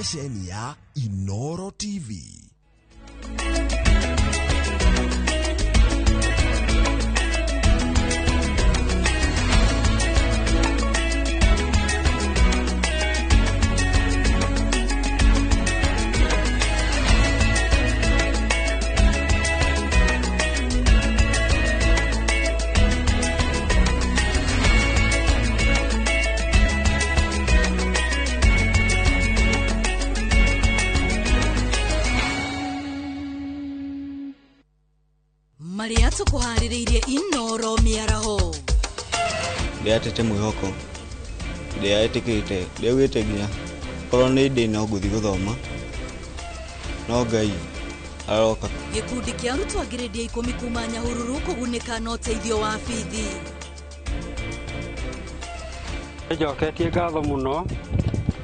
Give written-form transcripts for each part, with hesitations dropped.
Ceceni ya Inoro TV. Maria tukuharĩrĩirie Inoro mĩaraho. Ndĩatete mwĩhoko, ndĩaĩtĩkĩte, ndĩaugĩte nginya korwo nĩ ndĩ no ngũthiĩ gũthoma, no Ngai aroka. Gĩkundi kĩa arutwo a grade ya 10 kuma Nyahururu kũgunĩka na ũteithio wa bithi. Nĩnjoketie ngatho mũno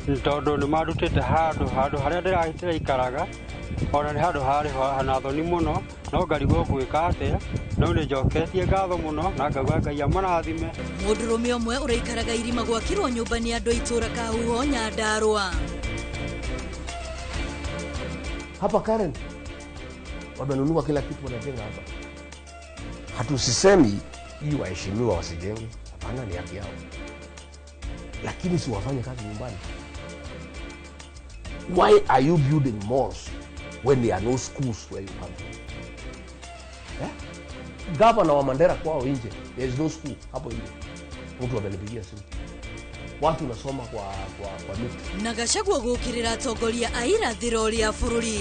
nĩ tondũ nĩ mandutĩte handũ harĩa ndĩraikaraga, ona nĩ handũ harĩ na thoni mũno, no ngarigwo ngwĩka atĩa, no nĩnjoketie ngatho mũno na ngauga Ngai amũrathime. Mũndũrũme ũmwe ũraikaraga irima gwakĩrwo nyũmba nĩ andũ a itũũra Kahuho Nyandarũa. Hapa Karen wamenunua kila kitu, wanajenga hapa. Hatusisemi hii waheshimiwa wasijenge, hapana, ni haki yao, lakini si wafanye kazi nyumbani. Why are you building malls when there are no schools where you come from? Yeah? Governor wa Mandera kwao nje, there is no school hapo nje. Mtu amenipigia simu. Watu nasoma kwa miti. Na Gachagua gũkĩrĩra atongoria a irathĩro rĩa bũrũri.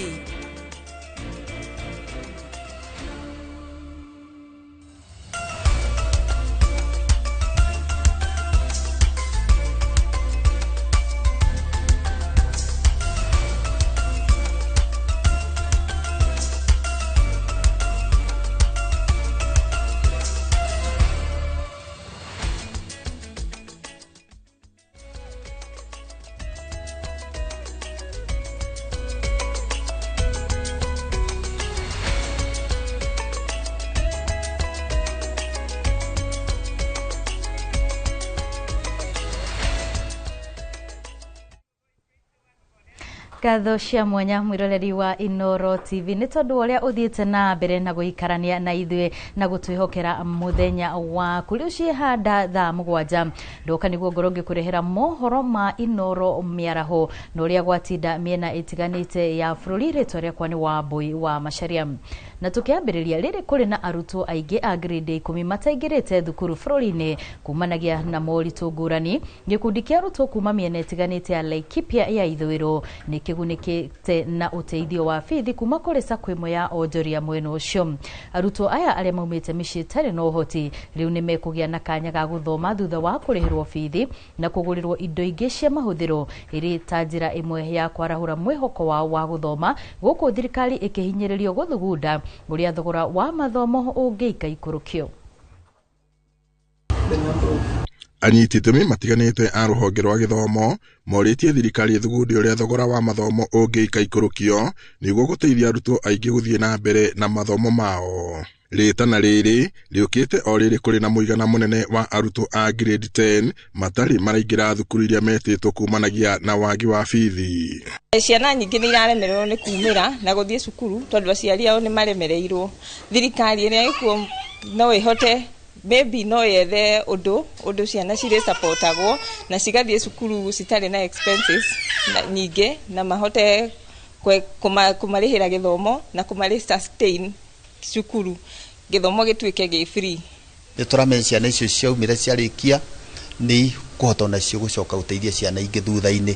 Ngatho cia mwanya mwiroreri wa Inoro TV nĩ tondũ ũrĩa ũthiĩte na mbere na gũikarania na ithuĩ na gũtwĩhokera mũthenya waku. Rĩu ciĩhanda thaa 7 ndoka nĩguo ngorwo ngĩkũrehera mohoro ma Inoro mĩaraho na ũrĩa gwatinda mĩena ĩtiganĩte ya bũrũri. Rĩtwa rĩakwa nĩ Wambui wa Macharia. Na tũkĩambĩrĩria rĩrĩ kũrĩ na arutwo aingĩ a grade 10 mataingĩrĩte thukuru bũrũri-inĩ kumanagia na moritũ ngũrani. Gĩkundi kĩa arutwo kuma mĩena ĩtiganĩte ya Laikipia ya ithũĩro nĩ kĩgunĩkĩte na ũteithio wa bithi kuma kũrĩ sacco ĩmwe ya onjoria mwena ũcio. Arutwo aya arĩa maumĩte mĩciĩ ĩtarĩ na ũhoti rĩu nĩ mekũgĩa na kanya ga gũthoma thutha wa kũrĩhĩrwo bithi na kũgũrĩrwo indo ingĩ cia mahũthĩro ĩrĩ ta njĩra ĩmwe ya kwarahũra mwĩhoko wao wa gũthoma, gũkũ thirikari ĩkĩhinyĩrĩrio gũthugunda ũrĩa thogora wa mathomo ũngĩikaikũrũkio. Anyiti itemi matiganĩte a rũhonge rwa gĩthomo morĩtie thirikari ĩthugunde ũrĩa thogora wa mathomo ũngĩikaikũrũkio nĩguo gũteithia arutwo aingĩ gũthiĩ na mbere na mathomo mao. Rĩtana rĩrĩ rĩũkĩte o rĩrĩ kũrĩ na mũigana mũnene wa arutwo a grade 10 matarĩ maraingĩra thukuru iria metĩtwo kumanagia na wagi wa bithi. Ciana nyingĩ nĩ iraremererwo nĩ kumĩra na gũthiĩ cukuru tondũ aciari ao nĩ maremereirwo. Thirikari ĩrĩa ĩkuo no ĩhote maybe no yethe ũndũ ciana cirĩ supportagwo na cigathiĩ cukuru citarĩ na expenses nyingĩ na mahote kũmarĩhĩra gĩthomo na kũmarĩ sustain cukuru gĩthomo gĩtuĩke gĩ free. Nĩ tũramenya ciana icio ciaumĩra ciarĩkia nĩ kũhota onacio gũcoka gũteithia ciana ingĩ thutha-inĩ,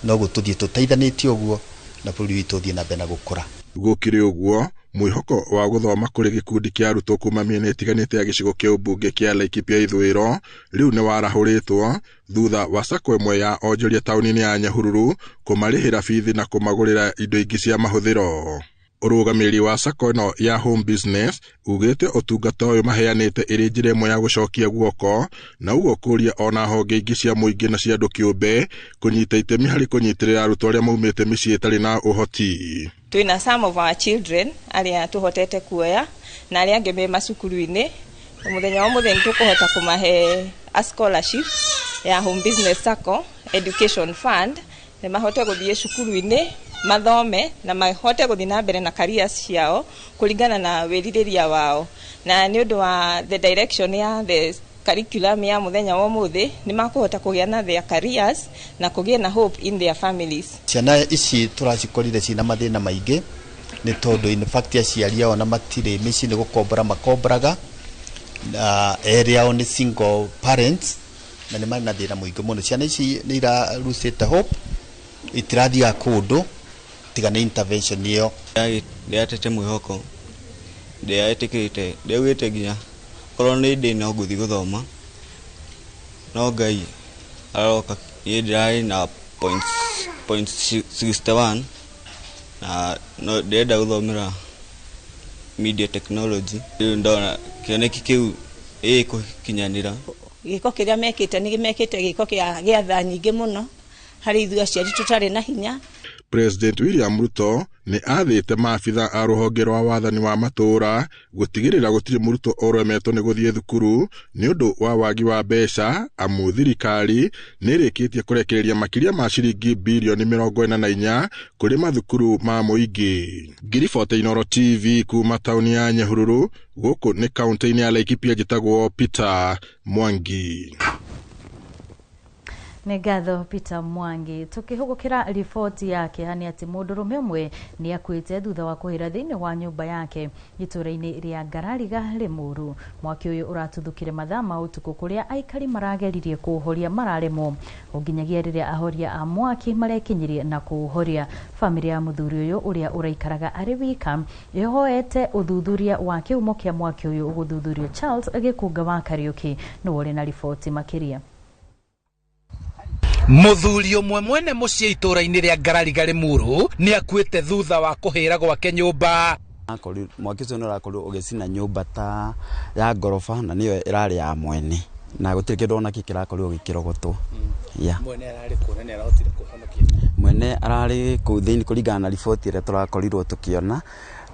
no gũtũthiĩ tũteithanĩtie ũguo na bũrũri witũ ũthiĩ na mbere na gũkũra. Gũkĩrĩ ũguo mwĩhoko wa gũthoma kũrĩ gĩkundi kĩa arutwo kuma mĩena ĩtiganĩte ya gĩcigo kĩa ũmbunge kĩa Laikipia ithũĩro rĩu nĩ warahũrĩtwo thutha wa sacco ĩmwe ya onjoria taũni-inĩ ya Nyahururu kũmarĩhĩra bithi na kũmagũrĩra indo ingĩ cia mahũthĩro. Ũrũgamĩrĩri wa sacco ĩno ya Home Business ugĩte ũtungata ũyũ maheanĩte ĩrĩ njĩra ĩmwe ya gũcokia guoko na ũguo kũria ona honge ingĩ cia mũingĩ na cia andũ kĩũmbe kũnyita itemi harĩ kũnyitĩrĩra arutwo arĩa maumĩte mĩciĩ ĩtarĩ na ũhoti. Twĩna some of our children arĩa tũhotete kuoya na arĩa angĩ me macukuru-inĩ. Mũthenya wa mũthenya tũkũhota kũmahe a scholarship ya Home Business Sacco Education Fund Nĩ mahote gũthiĩ cukuru-inĩ mathome na mahote gũthiĩ na mbere na careers ciao kũringana na wĩrirĩria wao. Na nĩ ũndũ wa the direction ya the curriculum ya mũthenya wa ũmũthĩ, nĩ makũhota kũgĩa na their careers na kũgĩe na hope in their families. Ciana ici tũracikorire cina mathĩna maingĩ, nĩ tondũ in fact aciari ao na matirĩ mĩciĩ, nĩ gũkombora makomboraga, na erĩ ao nĩ single parents na nĩ marĩ na thĩna mũingĩ mũno. Ciana ici nĩ irarucĩte hope, itirathiaga kũndũ tiga nĩ intervention ĩyo. Ndĩatete mwĩhoko, ndĩaĩtĩkĩrĩte, ndĩaugĩte nginya korwo nĩ ndĩ no ngũthiĩ gũthoma, no Ngai aroka. Niĩ ndĩrarĩ na point 61 na no ndĩrenda gũthomera media technology. Rĩu ndona kĩoneki kĩu ĩgũkinyanĩra. Gĩko kĩrĩa mekĩte nĩ mekĩte gĩko gĩa tha nyingĩ mũno harĩ ithuĩ aciari tũtarĩ na hinya. President William Ruto nĩ athĩte maabitha a rũhonge rwa wathani wa matũũra gũtigĩrĩra gũtirĩ mũrutwo ũremetwo nĩ gũthiĩ thukuru nĩ ũndũ wa wagi wa mbeca, amu thirikari nĩ ĩrĩkĩtie kũrekereria makĩria ma ciringi birioni 44 kũrĩ mathukuru ma mũingĩ. Ngiribota Inooro TV kuma taũni ya Nyahururu, gũkũ nĩ kaũntĩ-inĩ ya Laikipia, njĩtagwo Peter Mwangi. Nĩ ngatho, Peter Mwangi. Tukĩhũgũkĩra riboti yake nĩ atĩ mũndũrũme ũmwe nĩ akuĩte thutha wa kũhĩra thĩinĩ wa nyũmba yake itũũra-inĩ rĩa Ngarariga, Limuru. Mwaki ũyũ ũratuthũkire mathaa ma ũtukũ, kũrĩa aikari marageririe kũũhoria mararemwo o nginyagia rĩrĩa ahoria a mwaki marekinyirie na kũũhoria. Bamĩrĩ ya mũthuri ũyũ, ũrĩa ũraikaraga arĩ wika, ĩhoete ũthuthuria wa kĩhumo kĩa mwaki ũyũ ũgũthuthurio. Charles Gĩkũnga wa Kariũki nĩwe ũrĩ na riboti makĩria. Mũthuri ũmwe mwene mũciĩ itũũra-inĩ rĩa Ngarariga, Limuru, nĩ akuĩte thutha wa kũhĩra gwake nyũmba. Mwaki ũcio nĩ ũrakorirwo ũgĩcina nyũmba ta ya ngoroba, na nĩyo ĩrarĩ ya mwene, na gũtirĩ kĩndũ ona kĩ kĩrakorirwo gĩkĩrogotwo. Yeah. Mwene ararĩ kũ na nĩ arahotire kũhonokia? Mwene ararĩ kũu thĩinĩ, kũringana na riboti ĩrĩa tũrakorirwo tũkĩona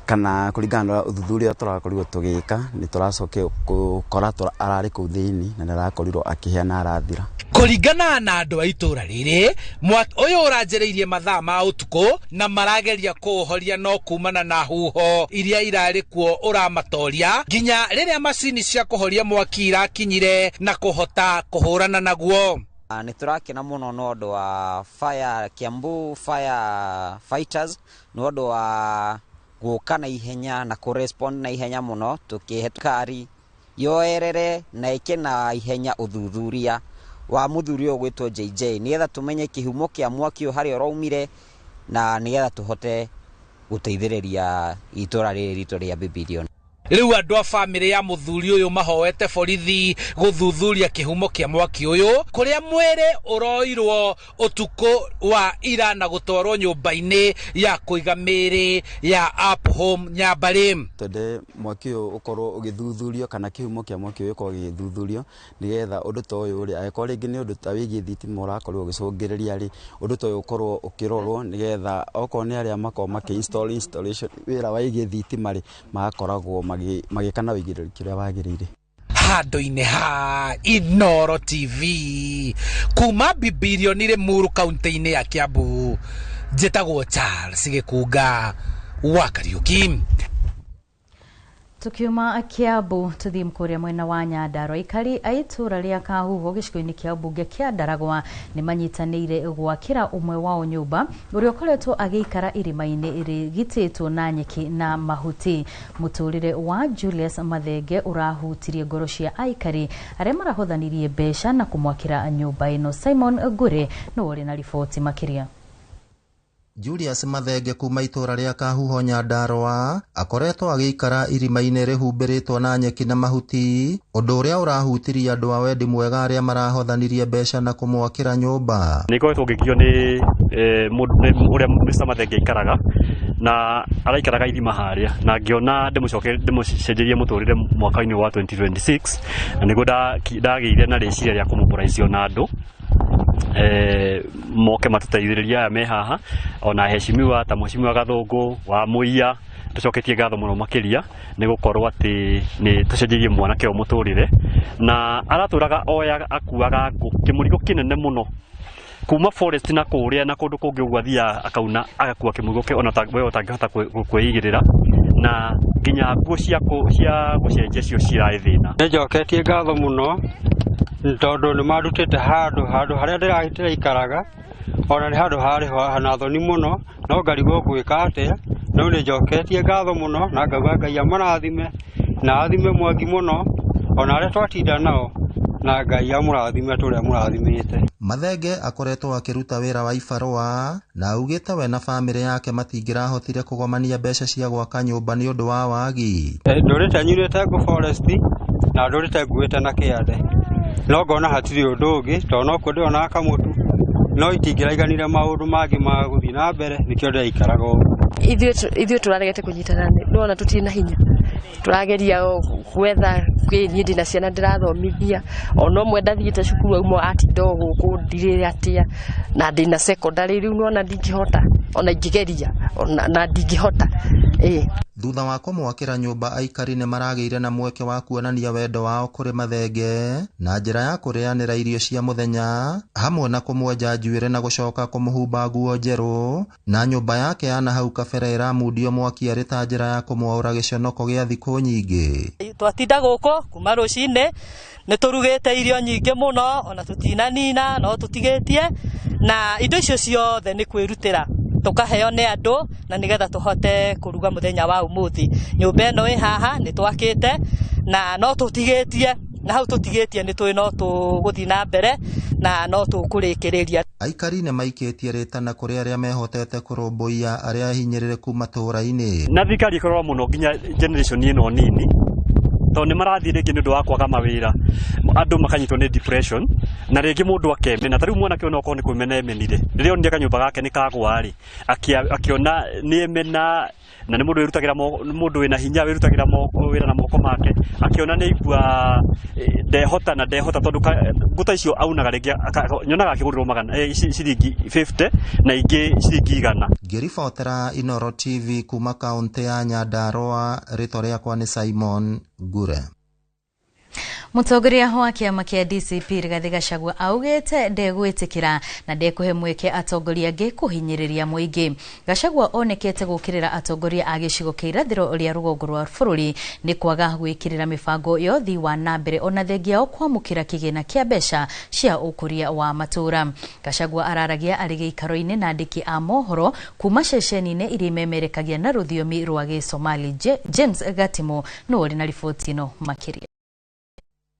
kana kũringana na ũthuthuria tũrakorirwo tũgĩka, nĩ tũracokire gũkora ararĩ kũu thĩinĩ na nĩ arakorirwo akĩhĩa na arathira. Kũringana na andũ a itũũra rĩrĩ, mwaki ũyũ ũranjĩrĩirie mathaa ma ũtukũ na marageria kũũhoria, no kumana na huho iria irarĩ kuo ũramatoria nginya rĩrĩa macini cia kũhoria mwaki irakinyire na kũhota kũhũrana naguo. Nĩ tũrakena mũno nĩ ũndũ wa fire Kiambu Fire Fighters, nĩ ũndũ wa gũka na ihenya na kũrespond na ihenya mũno, tũkĩhe kari yoerere na ĩke na ihenya ũthuthuria wa mũthuri ũyũ gwĩtwo JJ, nĩgetha tũmenye kĩhumo kĩa mwaki ũyũ harĩa ũraumire na nĩgetha tũhote gũteithĩrĩria itũra rĩrĩ ritũ rĩa Bibilion. Rĩu andũ a bamĩrĩ ya mũthuri ũyũ mahoete borithi gũthuthuria kĩhumo kĩa mwaki ũyũ, kũrĩa mwĩrĩ ũroirwo ũtukũ wa ira na gũtwarwo nyũmba-inĩ ya kũiga mĩĩrĩ ya Up Home Nyambarĩ. Twende mwaki ũyũ ũkorwo ũgĩthuthurio kana kĩhumo kĩa mwaki ũyũ gĩkorwo gĩgĩthuthurio, nĩgetha ũndũ ta ũyũ rĩ, angĩkorwo rĩngĩ nĩ ũndũ ta wĩgiĩ thitima ũrakorwo ũgĩcũngĩrĩria rĩ, ũndũ ta ũyũ ũkorwo ũkĩrorwo, nĩgetha okorwo nĩ arĩa makorwo makĩ install installation wĩra wĩgiĩ thitima rĩ, magakoragwo magĩka na ũigĩrĩrĩki ũrĩa wagĩrĩire. Handũ-inĩ ha Inooro TV kuma Bibilioni, Limuru, kaunti-inĩ ya Kiambu, njĩtagwo Charles Gĩkunga wa Kariũki. Tukiuma Kiambu tuthie kuria mwena wa Nyandarua. Aikari a itũra rĩa Kahuho gĩcigo-inĩ kĩa mbunge kĩa Ndaragwa nĩ manyitanĩire gwakĩra ũmwe wao nyũmba, ũrĩa ũkoretwo agĩikara irima-inĩ rĩgitĩtwo na nyeki na mahuti. Mũtũrĩre wa Julius Mathenge ũrahutirie ngoro cia aikari arĩa marahũthanirie mbeca na kũmwakĩra nyũmba ĩno. Simon Ngure nĩwe ũrĩ na riboti makĩria. Julius Mathenge kuma itũra rĩa Kahuho, Nyandarua, akoretwo agĩikara irima-inĩ rĩhumbĩrĩtwo na nyeki na mahuti, ũndũ ũrĩa ũrahutirie andũ a wendi mwega arĩa marahotanirie mbeca na kũmwakĩra nyũmba. Nĩ ngoretwo ngĩgio nĩ ũrĩa Mr Mathenge aikaraga, na araikaraga irima harĩa, na ngĩona ndĩmũcenjerie mũtũrĩre mwaka-inĩ wa 2026, na nĩguo ndagĩire na rĩciria rĩa kũmũmobilize na andũ moke matũteithĩrĩrie aya me haha, ona heshimiwa ta mheshimiwa Gathũngũ wa Mũia. Tũcoketie ngatho mũno makĩria nĩ gũkorwo atĩ nĩ tũcenjeirie mwanake ũyũ mũtũrĩre, na aratũraga oya akuaga ngũ kĩmũrigo kĩnene mũno. Kuma forest na kũrĩa na kũndũ kũngĩ ũguo athiaga akauna agakua kĩmũrigo kĩu ona we ũtangĩhota kwĩigĩrĩra, na nginya nguo cia gũcenjia cio cirarĩ thĩna. Nĩnjoketie ngatho mũno tondũ nĩ mandutĩte handũ harĩa ndĩraikaraga, ona nĩ handũ harĩ na thoni mũno, no ngarigwo ngwĩka atĩa. No nĩnjoketie ngatho mũno na ngauga Ngai amũrathime na athime Mwangi mũno, ona arĩa twatinda nao, na Ngai amũrathime tũrĩa mũrathimĩte. Mathenge akoretwo akĩruta wĩra wa ibarũa na augĩte we na bamĩrĩ yake matingĩrahotire kũgomania mbeca cia gwaka nyũmba nĩ ũndũ wa wagi. Ndũrĩte nyurĩte ngũ forest na ndũrĩte nguĩte na kĩande, no ngona hatirĩ ũndũ ũngĩ tondũ no kuo ndĩronaga kamũtu, no itingĩraiganire maũndũ mangĩ ma gũthiĩ na mbere, nĩkĩo ndĩraikaraga ũguo. Ithuĩ tũraregete kũnyitana, nĩwona tũtirĩ na hinya, tũrageria gwetha niĩ ndĩna ciana ndĩrathomithia, ona ũmwe ndathiĩte cukuru auma atinda o gũkũ ndirĩ atĩa, na ndĩna secondary rĩu nĩwona ndingĩhota, ona ingĩgeria na ndingĩhota. Thutha wa kũmwakĩra nyũmba, aikari nĩ maragĩire na mweke wa kuonania wendo wao kũrĩ Mathenge na njĩra ya kũrĩanĩra irio cia mũthenya hamwe na kũmwenja njuĩrĩ na gũcoka kũmũhumba nguo njerũ, na nyũmba yake ya na hau kabere ĩramundio mwaki arĩ ta njĩra ya kũmwaũra gĩconoko gĩa thikũ nyingĩ. Twatinda gũkũ kuma rũcinĩ, nĩ tũrugĩte irio nyingĩ mũno, ona tũtinanina no tũtigĩtie, na indo icio ciothe nĩ kwĩrutĩra tũkaheo nĩ andũ na nĩgetha tũhote kũruga mũthenya wa ũmũthĩ. Nyũmba ĩno ĩ haha nĩ twakĩte na no tũtigĩtie, na hau tũtigĩtie nĩ tũĩ no tũgũthiĩ na mbere na no tũkũrĩkĩrĩria. Aikari nĩ maikĩtie rĩtana kũrĩ arĩa mehotete kũrũmbũiya arĩa ahinyĩrĩrĩku matũũra-inĩ. Na thirikari ĩkorwo mũno nginya generation ĩno nini, tondũ nĩ marathiĩ rĩngĩ nĩ ũndũ wa kwaga mawĩra, andũ makanyitwo nĩ depression, na rĩngĩ mũndũ akemena. Ta rĩu mwanake ũyũ no okorwo nĩ kwĩmena emenire, rĩrĩa onire kanyũmba gake nĩ kagwa rĩ, akĩona nĩ emena, na nĩ mũndũ wĩrutagĩra, mũndũ wĩna hinya wĩrutagĩra wĩra na moko make, akĩona nĩ aigua ndehota na ndehota, tondũ ngũta icio aunaga rĩngĩ nyonaga akĩgũrĩrwo magana ciringi 50 na ingĩ ciringi 100. Ngĩribotera Inooro TV kuma kaũntĩ ya Nyandarũa, rĩtwa rĩakwa nĩ Simon Ngure. Mũtongoria wa kĩama kĩa DCP Rigathĩ Gachagua augĩte ndegwĩtĩkĩra na ndekũhe mweke atongoria angĩ kũhinyĩrĩria mũingĩ. Gachagua onekete gũkĩrĩra atongoria a gĩcigo kĩa irathĩro rĩa rũgongo rwa bũrũri nĩ kwaga gwĩkĩrĩra mĩbango ya ũthii wa na mbere ona thengia yao kwamũkĩra kĩgĩna kĩa mbeca cia ũkũria wa matũũra. Gachagua araragia arĩ gĩikaro-inĩ na andĩki a mohoro kuma ceceni-inĩ iria imemerekagia na rũthiomi rwa Gĩsomali. James Gatimo nĩwe ũrĩ na riboti ĩno makĩria.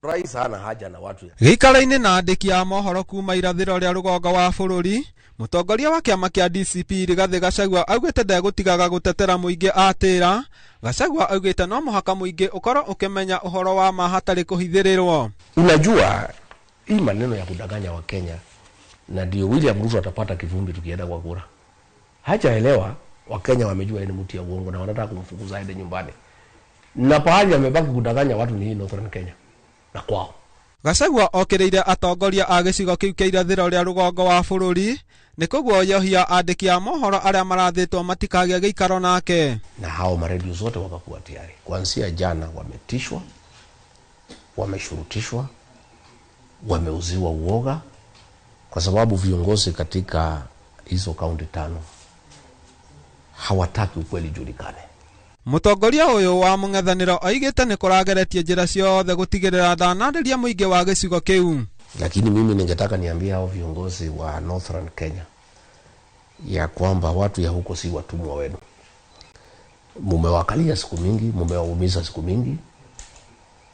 Rais hana haja na watu. Gĩikaro-inĩ na andĩki a mohoro kuma irathĩro rĩa rũgongo wa bũrũri, mũtongoria wa kĩama kĩa DCP Rigathĩ Gachagua augĩte ndegũtigaga gũtetera mũingĩ atĩra. Gachagua augĩte no mũhaka mũingĩ ũkorwo ũkĩmenya ũhoro wa ma hatarĩ kũhithĩrĩrwo. Unajua hii maneno ya kudanganya wa Kenya, na ndio William Ruto atapata kivumbi tukienda kwa kura. Hajaelewa Wakenya wamejua ni mtu ya uongo na wanataka kumfukuza aende nyumbani. Na pahali amebaki kudanganya watu ni hii Northern Kenya na kwao. Gachagua okĩrĩire atongoria a gĩcigo kĩu kĩa irathĩro rĩa rũgongo wa bũrũri nĩ kũguoyohia andĩki a mohoro arĩa marathĩtwo matikagĩa gĩikaro nake. Na hao maredio zote wakakuwa tayari. Kuanzia jana wametishwa, wameshurutishwa, wameuziwa uoga, kwa sababu viongozi katika hizo kaunti 5 hawataki ukweli julikane. Mũtongoria ũyũ wa mũng'ethanĩro oigĩte nĩ kũrageretie njĩra ciothe gũtigĩrĩra ndanarĩria mũingĩ wa gĩcigo kĩu. Lakini mimi ningetaka niambie hao viongozi wa Northern Kenya ya kwamba watu ya huko si watumwa wenu. Mumewakalia siku mingi, mumewaumiza siku mingi,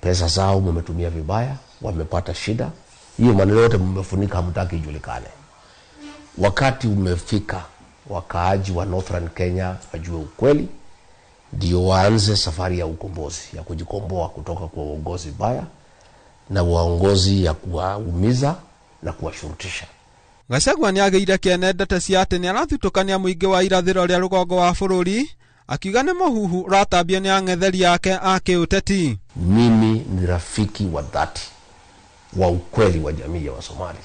pesa zao mumetumia vibaya, wamepata shida. Hiyo maneno yote mmefunika, hamtaki ijulikane. Wakati umefika wakaaji wa Northern Kenya wajue ukweli, ndio waanze safari ya ukombozi, ya kujikomboa kutoka kwa uongozi baya na uongozi ya kuwaumiza na kuwashurutisha. Gachagua nĩagĩire kĩene ndeto cia atĩ nĩarathutũkania mũingĩ wa irathĩro rĩa rũgongo wa bũrũri, akiuga nĩ mũhuhu ũratambio nĩ ang'etheri ake a kĩũteti. Mimi ni rafiki wa dhati wa ukweli wa jamii ya Wasomali,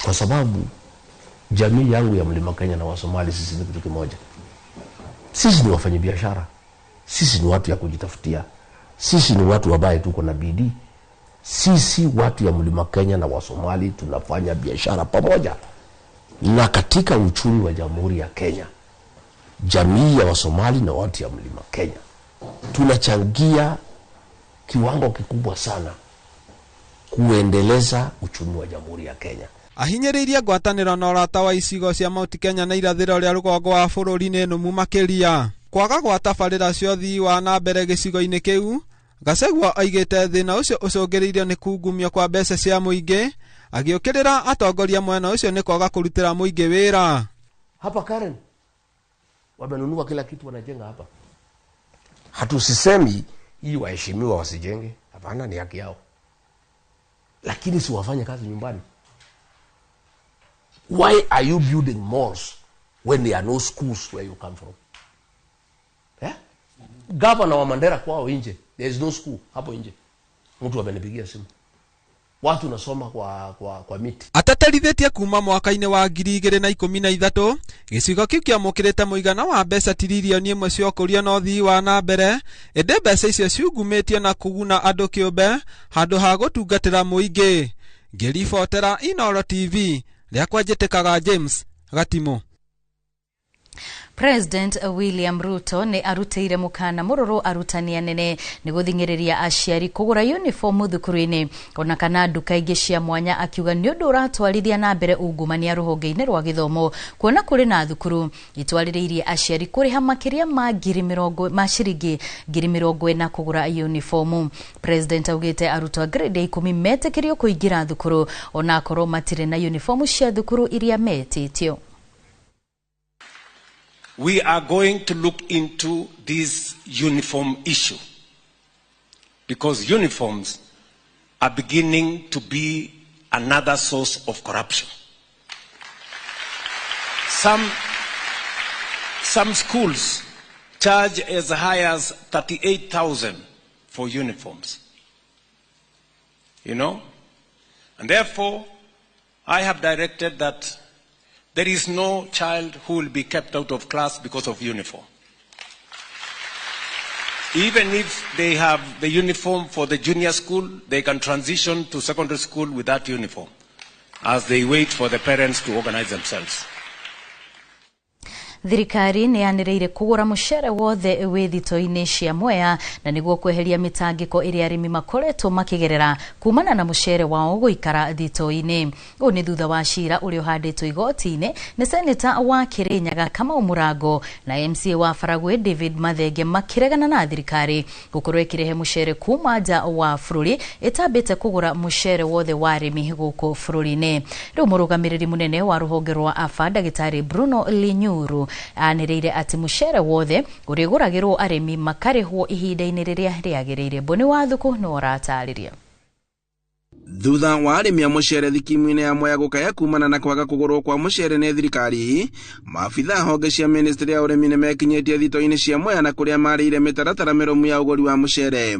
kwa sababu jamii yangu ya Mlima Kenya na Wasomali sisi ni kitu kimoja. Sisi ni wafanyabiashara, sisi ni watu ya kujitafutia, sisi ni watu ambaye tuko na bidii. Sisi watu ya Mlima Kenya na Wasomali tunafanya biashara pamoja. Na katika uchumi wa Jamhuri ya Kenya, jamii ya Wasomali na watu ya Mlima Kenya tunachangia kiwango kikubwa sana kuendeleza uchumi wa Jamhuri ya Kenya. Ahinyĩrĩirie ngwatanĩro na ũrata wa icigo cia Mount Kenya na irathĩro rĩa rũgongo wa bũrũri nĩ nũmu makĩria. Kwaga gwa tabarĩra cia ũthii wa na mbere gĩcigo-inĩ kĩu, Gachagua oigĩte thĩna ũcio ũcũngĩrĩirio nĩ kungumio kwa mbeca cia mũingĩ, agĩũkĩrĩra atongoria mwena ũcio nĩ kwaga kũrutĩra mũingĩ wĩra. Hapa Karen wamenunua kila kitu, wanajenga hapa. Hatusisemi ili waheshimiwa wasijenge, hapana, ni haki yao, lakini si wafanye kazi nyumbani. Why are you building malls when there are no schools where you come from? Eh? Governor wa Mandera kwao nje, there is no school hapo nje. Mtu amenipigia simu. Watu nasoma kwa miti. Ateterithĩtie kuma mwaka-inĩ wa 2013 gĩcigo kĩu kĩamũkĩrĩte mũigana wa mbeca tiririoni 1 cia ũkũria na ũthii wa na mbere, ĩndĩ mbeca icio ciungumĩtio na kũguna andũ kĩũmbe handũ ha gũtungatĩra mũingĩ. Ngĩribotera Inooro TV, rĩakwa njĩtĩkaga James Gatimu. President William Ruto nĩ arutĩire mũkana mũrũrũ arutani anene nĩ gũthing'ĩrĩria aciari kũgũra uniform thukuru-inĩ ona kana nduka ingĩ cia mwanya, akiuga nĩ ũndũ ũratwarithia na mbere ungumania rũhonge-inĩ rwa gĩthomo, kuona kũrĩ na thukuru itwarĩrĩirie aciari kũrĩha makĩria ma ma ciringi 40,000 kũgũra uniform. President augĩte arutwo a grade 10 metĩkĩrio kũingĩra thukuru ona akorwo matirĩ na uniform cia thukuru iria metĩtio. We are going to look into this uniform issue because uniforms are beginning to be another source of corruption. Some schools charge as high as 38,000 for uniforms. You know? And therefore, I have directed that there is no child who will be kept out of class because of uniform. Even if they have the uniform for the junior school, they can transition to secondary school with that uniform as they wait for the parents to organize themselves. Thirikari nĩ yanĩrĩire kũgũra mũcere wothe wĩ thito-inĩ cia Mwea na nĩguo kweheria mĩtangĩko ĩrĩa arĩmi makoretwo makĩgerera kumana na mũcere wao gũikara thito-inĩ. Ũũ nĩ thutha wa cira ũrĩa ũhandĩtwo igoti-inĩ nĩ seneta wa Kirinyaga Kamau Mũrango na MCA wa Faragwe David Mathenge makĩregana na thirikari gũkorwo ĩkĩrehe mũcere kuma nja wa bũrũri ĩtambĩte kũgũra mũcere wothe wa arĩmi gũkũ bũrũri-inĩ. Rĩu mũrũgamĩrĩri mũnene wa rũhonge rwa AFA Ndagĩtarĩ Bruno Linyuru anĩrĩire atĩ mũcere wothe ũrĩgũragĩrwo arĩmi makarĩhwo ihinda-inĩ rĩrĩa rĩagĩrĩire. Mboni wa Thuku nĩ ũratarĩria. Thutha wa arĩmi a mũcere thikimu-inĩ ya Mwea gũkaya kumana na kwaga kũgũrwo kwa mũcere nĩ thirikari, maabitha honge cia ministry ya ũrĩmi nĩmekinyĩtie thito-inĩ cia Mwea na kũrĩa marĩire mĩtaratara mĩrũmu ya ũgũri wa mũcere.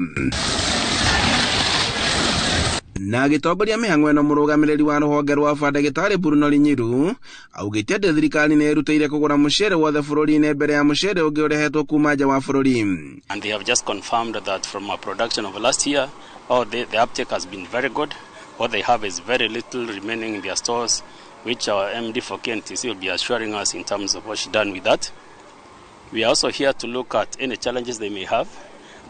Na agĩtongoria mĩhang'o ĩno mũrũgamĩrĩri wa rũhonge rwa AFA Ndagĩtarĩ Bruno Linyiru augĩte atĩ thirikari nĩ ĩrutĩire kũgũra mũcere wothe bũrũri-inĩ mbere ya mũcere ũngĩ ũrehetwo kuma nja wa bũrũri. And they have just confirmed that from our production of last year, the uptake has been very good. What they have is very little remaining in their stores, which our MD for KNTC will be assuring us in terms of what's done with that. We are also here to look at any challenges they may have.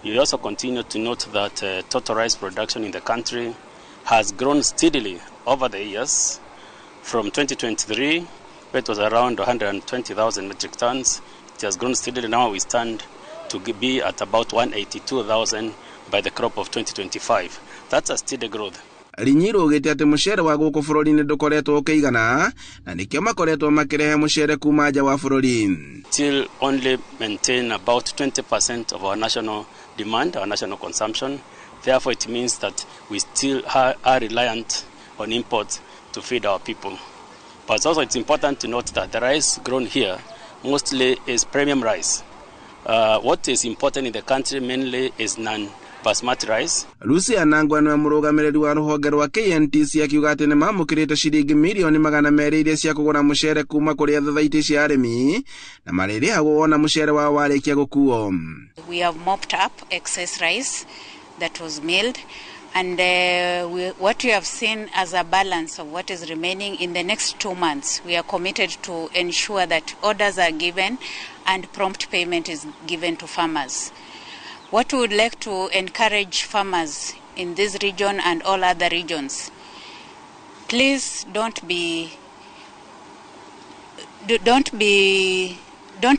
We also continue to note that total rice production in the country has grown steadily over the years. From 2023, where it was around 120,000 metric tons, it has grown steadily. Now we stand to be at about 182,000 by the crop of 2025. That's a steady growth. Linyiru augĩte atĩ mũcere wa gũkũ bũrũri-inĩ ndũkoretwo ũkĩigana na nĩkĩo makoretwo makĩrehe mũcere kuma nja wa bũrũri. Still only maintain about 20% of our national demand, our national consumption. Therefore, it means that we still are reliant on imports to feed our people. But also it's important to note that the rice grown here mostly is premium rice. What is important in the country mainly is non-basmati rice. Lucy Anangwa nĩwe mũrũgamĩrĩri wa rũhonge rwa KNTC akiuga atĩ nĩmamũkĩrĩte ciringi mirioni 200 iria cia kũgũra mũcere kuma kũrĩ thathaitĩ cia arĩmi na marĩrĩhagwo wona mũcere wao warĩkia gũkuo. We have mopped up excess rice that was milled. And what we have seen as a balance of what is remaining in the next 2 months, we are committed to ensure that orders are given and prompt payment is given to farmers. What we would like to encourage farmers in this region and all other regions, please don't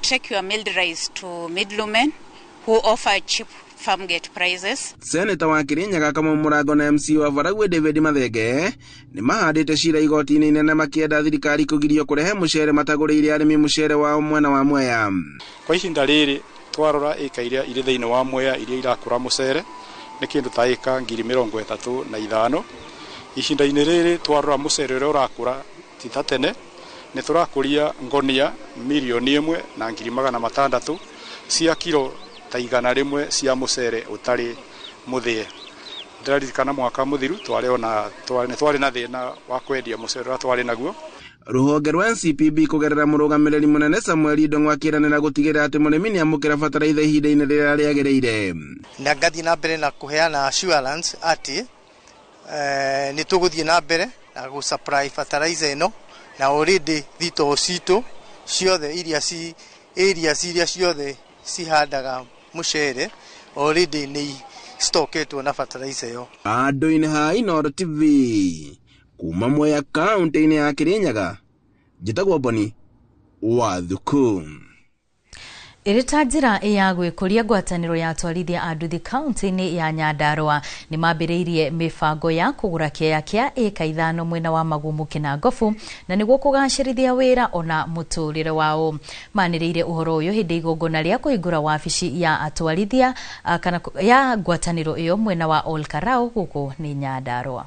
take your milled rice to middlemen who offer cheap farm gate prices. Senator wa Kirinyaga Kamau Mũrango na MC wa Baragwe David Mathenge nĩ mahandĩte cira igoti-inĩ inene makĩenda thirikari kũgirio kũrehe mũcere matagũrĩire arĩmi mũcere wao mwena wa Mwea. Kwa ihinda rĩrĩ twarora ĩka iria irĩ thĩinĩ wa Mwea iria irakũra mũcere nĩ kĩndũ ta ĩka 35,000. Ihinda-inĩ rĩrĩ twarora mũcere ũrĩa ũrakũra ti ta tene, nĩ tũrakũria ngonia 1,600,000 cia kiro ta 100 cia mũcere ũtarĩ mũthĩe. Ndĩraririkana mwaka mũthiru twarĩ na thĩna wa kwendia mũcere ũrĩa twarĩ naguo. Rũhonge rwa NCPB kũgerera mũrũgamĩrĩri mũnene Samuel Ndong'o akĩranĩra gũtigĩrĩra atĩ mũrĩmi nĩamũkĩra bataraitha ihinda-inĩ rĩrĩa rĩagĩrĩire. Na ngathiĩ na mbere na kũheana assurance atĩ nĩ tũgũthiĩ na mbere na gũ supply fertilizer ĩno, na already thitoo citũ ciothe iria ci areas iria ciothe cihandaga mũcere already nĩ stoketwo na fertilizer ĩyo. Andũ-inĩ ha Inooro TV kuma Mwea kaunti-inĩ ya Kirinyaga, njĩtagwo Boni wa Thuku. Ĩrĩ ta njĩra ya gwĩkũria ngwatanĩro ya atwarithia a nduthi kaunti-inĩ ya Nyandarua nĩ mambĩrĩirie mĩbango ya kũgũra kĩaya kĩa ĩka 5 mwena wa Magumu Kĩnangobu na nĩguo kũgacĩrithia wĩra ona mũtũrĩre wao. Manĩrĩire ũhoro ũyũ hĩndĩ igongona rĩa kũhingũra wabici ya atwarithia kana ya ngwatanĩro ĩyo mwena wa Ol Karau gũkũ nĩ Nyandarua.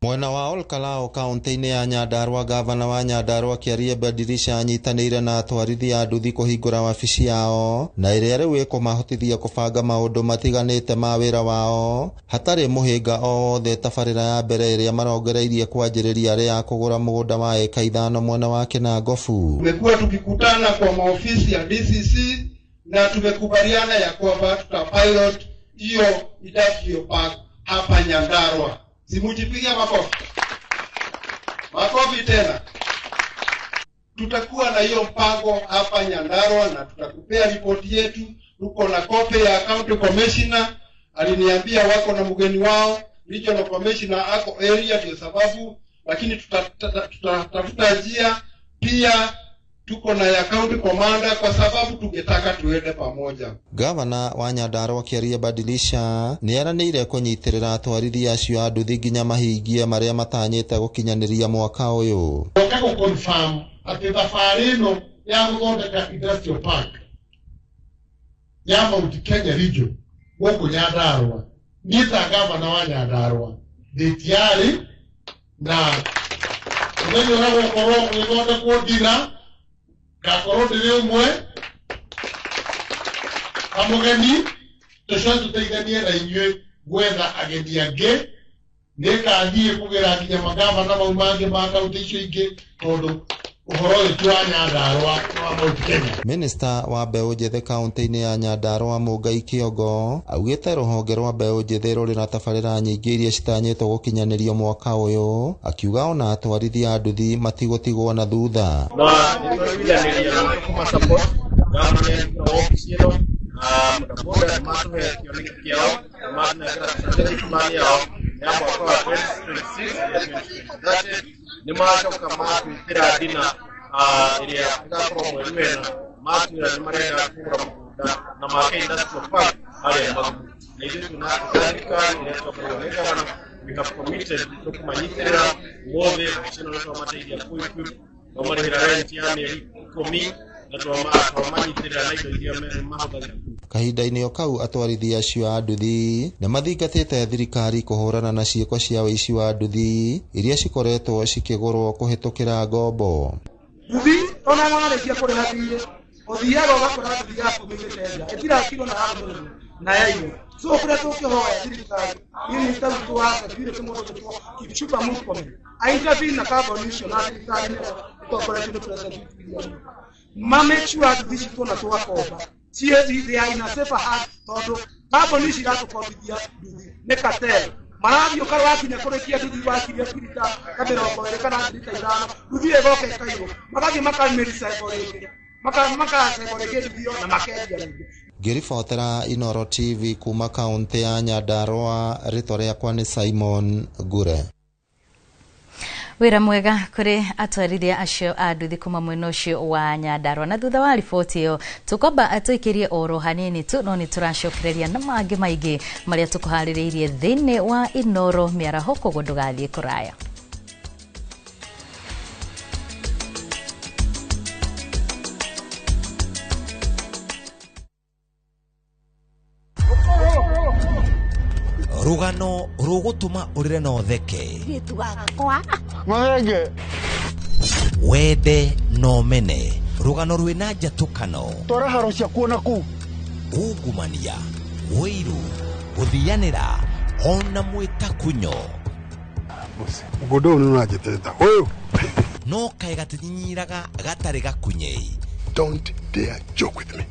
Mwena wa Ol Kalou kaunti-inĩ ya Nyandarua, gavana wa Nyandarua Kĩarie Badirisha anyitanĩire na atwarithia a nduthi kũhingũra wabici yao na ĩrĩa rĩu ĩkũmahotithia kũbanga maũndũ matiganĩte ma wĩra wao hatarĩ mũhĩnga o wothe. Tabarĩra ya mbere ĩrĩa marongereirie kwanjĩrĩria arĩ ya kũgũra mũgũnda wa ĩka 5 mwena wa Kĩnangobu. Tumekuwa tukikutana kwa maofisi ya DCC na tumekubaliana ya kwamba tuta pilot hiyo industrial park hapa Nyandarua. Simujipigia makofi. Makofi tena. Tutakuwa na hiyo mpango hapa Nyandarua na tutakupea ripoti yetu. Tuko na kopi ya county commissioner, aliniambia wako na mgeni wao, regional commissioner ako area ndio sababu, lakini tutatafuta njia. Pia tuko na ya county commander kwa sababu tungetaka tuende pamoja. Gavana wa Nyandarua Kĩarie Badilisha nĩeranĩire kũnyitĩrĩra atwarithia acio a nduthi nginya mahingie marĩa matanyĩte gũkinyanĩria mwaka ũyũ. Ndoka gũ confirm atĩ thabarĩ ĩno ya gũthondeka industrial park ya Mount Kenya region gũkũ Nyandarua, niĩ ta gavana wa Nyandarua ndĩ tayari na mũthenya ũrĩa gũkorwo gũgĩthondekwo ndira ngakorwo ndĩrĩ ũmwe amũgeni tũcoke tũteithanie na inyuĩ gwetha ageni angĩ. Nĩngathiĩ kũgĩra nginya magavana mau mangĩ ma kaunti icio ingĩ tondũ ũhoro ũyũ ti wa Nyandarua, nĩ wa Mount Kenya. Minista wa mbeũ njĩthĩ kaunti-inĩ ya Nyandarua Mũngai Kĩongo augĩte rũhonge rwa mbeũ njĩthĩ rũrĩ na tabarĩra nyingĩ iria citanyĩtwo gũkinyanĩrio mwaka ũyũ, akiuga ona atwarithia a nduthi matigũtigwo na thutha. Na nĩtũiguithanĩria na kũma-support government na ofici ĩno na bodaboda nĩmatũhe kĩoneki kĩao, nĩmatũnengera strategic plan yao ya mwaka wa 2026 na 2030. Nĩmacoka matwĩkĩra dina ĩrĩa ĩgakorwo mweri wena, matwĩra nĩmarenda kũgũra mũgũnda na make industrial park harĩa Magumu, na ithuĩ twĩna thirikari ĩrĩa tũtongoragia nĩ gavana, we have committed tũkũmanyitĩrĩra ũmũthĩ ofici ĩno nĩtwamateithia kũ-equip, twamarĩhĩra rent ya mĩeri 10 na twamanyitĩrĩra na indo iria mahũthagĩra. Kahinda-inĩ o kau atwarithia acio a nduthi nĩmathingatĩte thirikari kũhũrana na ciĩko cia ũici wa nduthi iria cikoretwo cikĩgũrwo kũhĩtũkĩra ngombo. Nduthi ona warĩkia kũrĩha thirĩ ũthiaga ũgakora nduthi yaku ĩumĩte nja ĩtirakirwo na handũ na yaiywo. So kũrĩa tũkĩhoya thirikari minista witũ wa security mũndũ ũgwĩtwo Kipchumba Murkomen a-intervene na kambuni icio na thirikari ĩtongoretio nĩ President William Ruto ma make sure nduthi citũ ona twakomba ciĩ they are in a safer hand tondũ kambuni ici iratũkombithia nduthi nĩ cartel marathiĩ wakinya kũrĩkia nduthi wakinya ngiri ta 20 kana ngiri ta 5 nduthi ĩgoka ĩkaiywo magathiĩ makamĩrecycle rĩngĩ makarecycle rĩngĩ nduthi ĩyo na makendia rĩngĩ. Ngĩribotera Inooro TV kuma kaunti ya Nyandarua, rĩtwa rĩakwa nĩ Simon Ngure. Wĩra mwega kũrĩ atwarithia acio a nduthi kuma mwena ũcio wa Nyandarua. Na thutha wa riboti ĩyo tũkwamba tũikĩrie oro hanini tu, no nĩ tũracokereria na mangĩ maingĩ marĩa tũkũharĩrĩirie thĩinĩ wa Inooro mĩaraho, koguo ndũgathiĩ kũraya. Rugano rũgũtũma ũrĩre na ũtheke, wende na ũmene, rũgano rwĩna njatũkano, twara haro ciakuo na kũu, ungumania, ũiru, gũthianĩra ona mwĩtakunyo. Mũgũnda ũyũ nĩ ũranjĩtĩrĩta ũyũ no kaĩ gatinyinyiraga gatarĩ gakunye. Don't dare joke with me.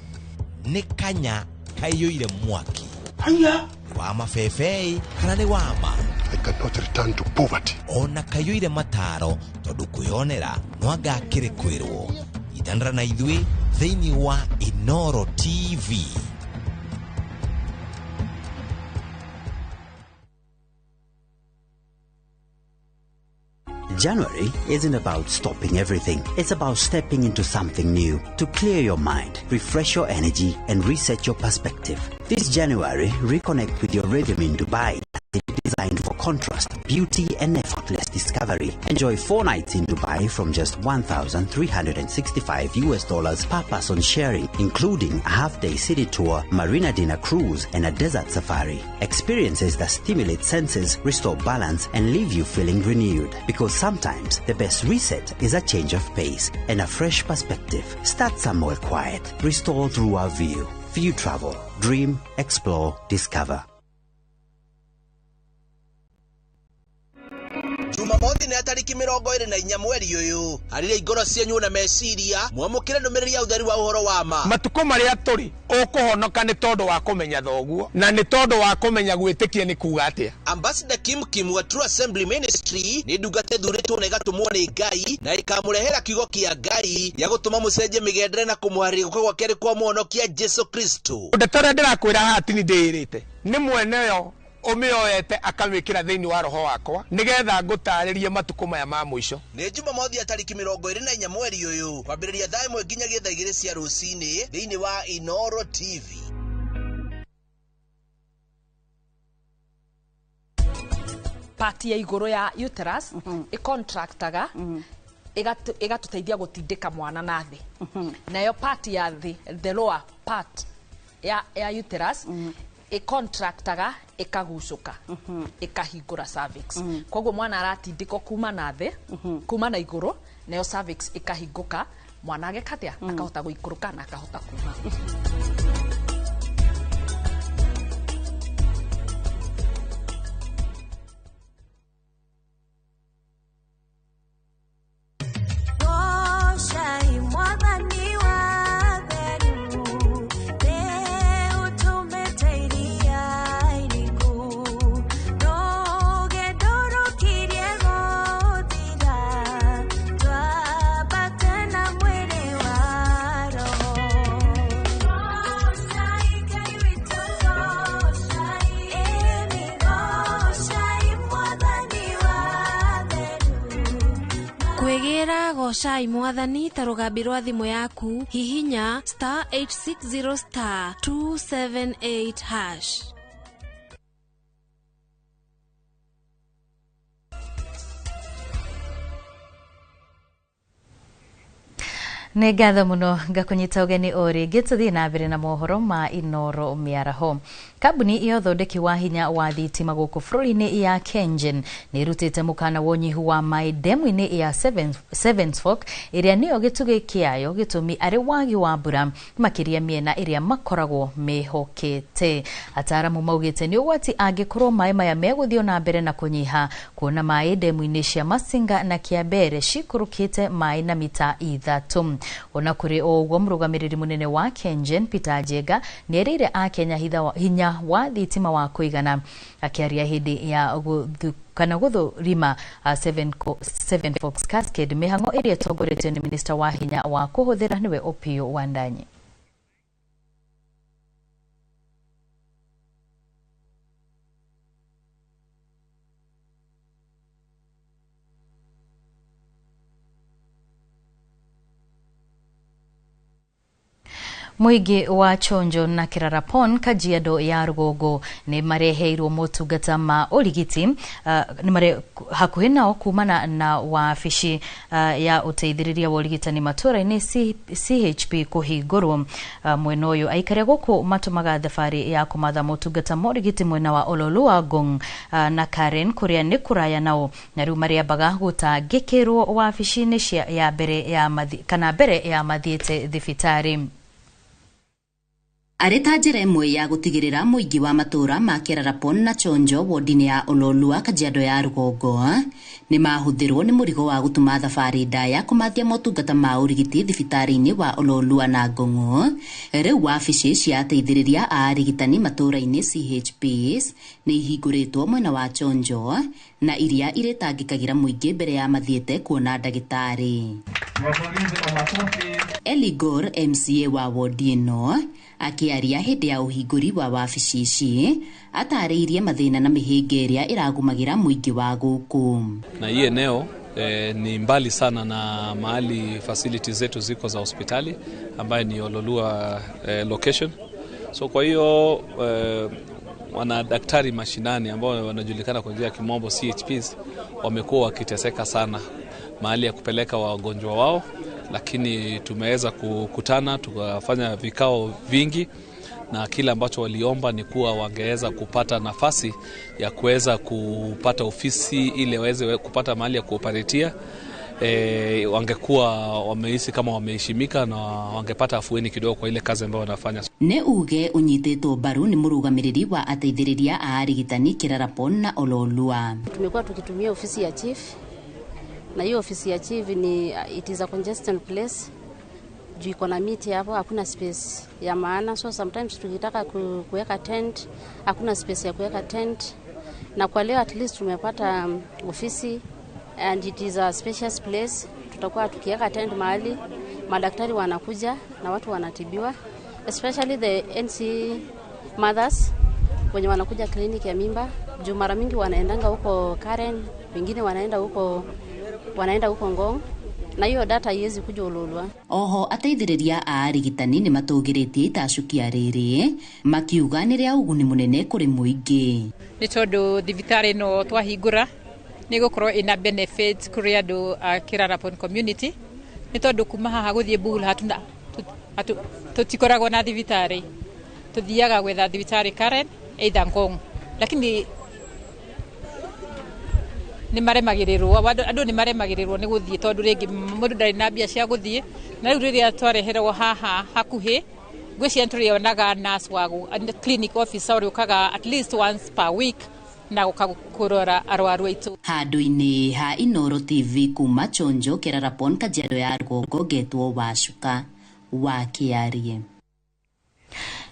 Nĩ kanya kaiyũire mwaki. Haya wa mabebei kana nĩ wama. I cannot return to poverty. Ona kaiyũire mataro tondũ kwĩyonera no anga akĩrĩ kwĩrwo. Itanĩra na ithuĩ thĩinĩ wa Inooro TV. January isn't about stopping everything. It's about stepping into something new to clear your mind, refresh your energy, and reset your perspective. This January, reconnect with your rhythm in Dubai. Designed for contrast, beauty, and effortless discovery. Enjoy 4 nights in Dubai from just $1,365 per person sharing, including a half-day city tour, marina dinner cruise, and a desert safari. Experiences that stimulate senses, restore balance, and leave you feeling renewed. Because sometimes the best reset is a change of pace and a fresh perspective. Start somewhere quiet. Restore through our view. View Travel. Dream, explore, discover. Jumamothi nĩ tariki 24 mweri ũyũ harĩria ngoro cianyu na meciria mwamũkĩre ndũmĩrĩri ya ũtheri wa ũhoro wa ma. Matukũ marĩa tũrĩ ũkũhonoka nĩ tondũ wa kũmenya thoguo na nĩ tondũ wa kũmenya gwĩtĩkia nĩ kuga atĩa. Ambassador Kim Kim wa True Assembly Ministry nĩ ndungata ĩthurĩtwo na ĩgatũmwo nĩ Ngai na ĩkamũrehera kiugo kĩa Ngai gĩa gũtũma mũcenjie mĩgendere na kũmũharĩria gũka gwa kerĩ kwa mũhonokia Jesu Kristo. Ndeto ĩrĩa ndĩrakwĩra haha ti nĩ ndĩĩrĩte nĩ mwene yo ũmĩoete akamĩkĩra thĩinĩ wa roho wakwa nĩgetha ngũtarĩrie matukũ maya ma mũico. Nĩ Jumamothi ya tariki 24 mweri ũyũ kwambĩrĩria thaa 1 nginyagia thaa 2 cia rũcinĩ thĩinĩ wa Inooro TV. Part ya igũrũ ya uterus ĩcontractaga ĩgatũteithia gũtindĩka mwana na thĩ, nayo part ya thĩ, the lower part ya uterus ĩcontractaga ĩkagucũka ĩkahingũra cervix. Koguo mwana aratindĩkwo kuma na thĩ, kuma na igũrũ, nayo cervix ĩkahingũka, mwana ageka atĩa, akahota gũikũrũka na akahota kuma. Kwĩgĩra gocai mwathani ta rũgambi rwa thimũ yaku, hihinya *860*278#. Nĩ ngatho mũno ngakũnyita ũgeni o rĩngĩ tũthiĩ na mbere na mohoro ma Inooro mĩaraho. Kambuni ya ũthondeki wa hinya wa thitima gũkũ bũrũri-inĩ ya Kengen nĩ ĩrutĩte mũkana wa ũnyihu wa maĩ ndemu-inĩ ya Sevens Fork ĩrĩa nĩyo gĩtugĩ kĩayo, gĩtũmi arĩ wagi wa mbura makĩria mĩena ĩrĩa makoragwo mehokete. Ataaramu maugĩte nĩ ũgwati angĩkorwo maĩ maya megũthiĩ na mbere na kũnyiha, kuona maĩ ndemu-inĩ cia Masinga na Kĩambere cikũrũkĩte maĩ na mita 3. Ona kũrĩ o ũguo, mũrũgamĩrĩri mũnene wa KenGen Peter Njenga nĩerĩire akenya hinya wa thitima wa kũigana. Akĩaria hĩndĩ ya kana gũthũrima Seven Forks Cascade, mĩhang'o ĩrĩa ĩtongoretio nĩ minista wa hinya wa kũhũthĩra nĩwe Opiyo Wandanyi. Mũingĩ wa Chonjo na Kerarapon Kajiado ya rũgongo nĩ mareheirwo motungata ma ũrigiti nĩ hakuhĩ nao kumana na wabici ya ũteithĩrĩria wa ũrigitani matũra-inĩ CHP kũhingũrwo. Mwena ũyũ aikari gũkũ matũmaga thabarĩ ya kũmatha motungata ma ũrigiti mwena wa Ololua, Ngong na Karen kũrĩa nĩ kũraya nao, na rĩu marĩambaga gũtangĩkĩrwo wabici-inĩ cia ya mbere ya kana mbere ya mathiĩte thibitarĩ. Arĩ ta njĩra ĩmwe ya gũtigĩrĩra mũingĩ wa matũra ma Kerarapon na Chonjo wodi-inĩ ya Ololua Kajiado ya rũgongo nĩ mahũthĩrwo nĩ mũrigo wa gũtũma thabarĩ ndaya kũmathia motungata ma ũrigiti thibitarĩ-inĩ wa Ololua na Ngong'o. Rĩu wabici cia ateithĩrĩria a arigitani matũra-inĩ CHPs nĩ ihingũrĩtwo mwena wa Chonjo na iria irĩtangĩkagĩra mũingĩ mbere ya mathiĩte kuona ndagĩtarĩ. Eligor MCA wa wodi ĩno akĩaria hĩndĩ ya ũhingũri wa wabici ici atarĩirie mathĩna na mĩhĩnga ĩrĩa ĩragũmagĩra mũingĩ wa gũkũ. Na hii eneo ni mbali sana na mahali facilities zetu ziko za hospitali ambayo ni Ololua location. So kwa hiyo wana daktari mashinani ambao wanajulikana kwa njia ya kimombo CHPs wamekuwa wakiteseka sana mahali ya kupeleka wagonjwa wao, lakini tumeweza kukutana tukafanya vikao vingi, na kile ambacho waliomba ni kuwa wangeweza kupata nafasi ya kuweza kupata ofisi ili waweze kupata mahali ya kuoperetia. Wangekuwa wamehisi kama wameheshimika na wangepata afueni kidogo kwa ile kazi ambayo wanafanya. Ne uge unyitĩtwo mbaru nĩ mũrũgamĩrĩri wa ateithĩrĩria a arigitani Kerarapon na Ololua. Tumekuwa tukitumia ofisi ya chief, na hiyo ofisi ya chief ni it is a congested place juu iko na miti hapo, hakuna space ya maana. So sometimes tukitaka kuweka tent hakuna space ya kuweka tent, na kwa leo at least tumepata ofisi and it is a spacious place. Tutakuwa tukiweka tent mahali madaktari wanakuja na watu wanatibiwa, especially the NC mothers wenye wanakuja kliniki ya mimba juu mara mingi wanaendanga huko Karen, wengine wanaenda huko Ngong, na hiyo data haiwezi kuja Ololua. Oho ateithĩrĩria a arigitani nĩ matũgĩrĩtie itacukia rĩrĩ makiuga nĩ rĩa ũguni mũnene kũrĩ mũingĩ. Nĩ tondũ thibitarĩ ĩno twahingũra nĩ gũkorwo ĩna benefit kũrĩ andũ a Kerarapon community, nĩ tondũ kuma haha gũthiĩ Bul tũtikoragwo na thibitarĩ, tũthiaga gwetha thibitarĩ Karen either Ngong, lakini nĩ maremagĩrĩrwo, andũ nĩ maremagĩrĩrwo nĩ gũthiĩ tondũ rĩngĩ mũndũ ndarĩ na mbia cia gũthiĩ, na rĩu rĩrĩa twareherwo haha hakuhĩ ngwĩciria nĩtũrĩonaga nurse wa clinic officer ũrĩa ũkaga at least once per week na gũka kũrora arwaru aitũ. Handũ-inĩ ha Inooro TV kuma Chonjo Kerarapon Kajiado ya rũgongo ngetwo Wacuka wa Kĩarie.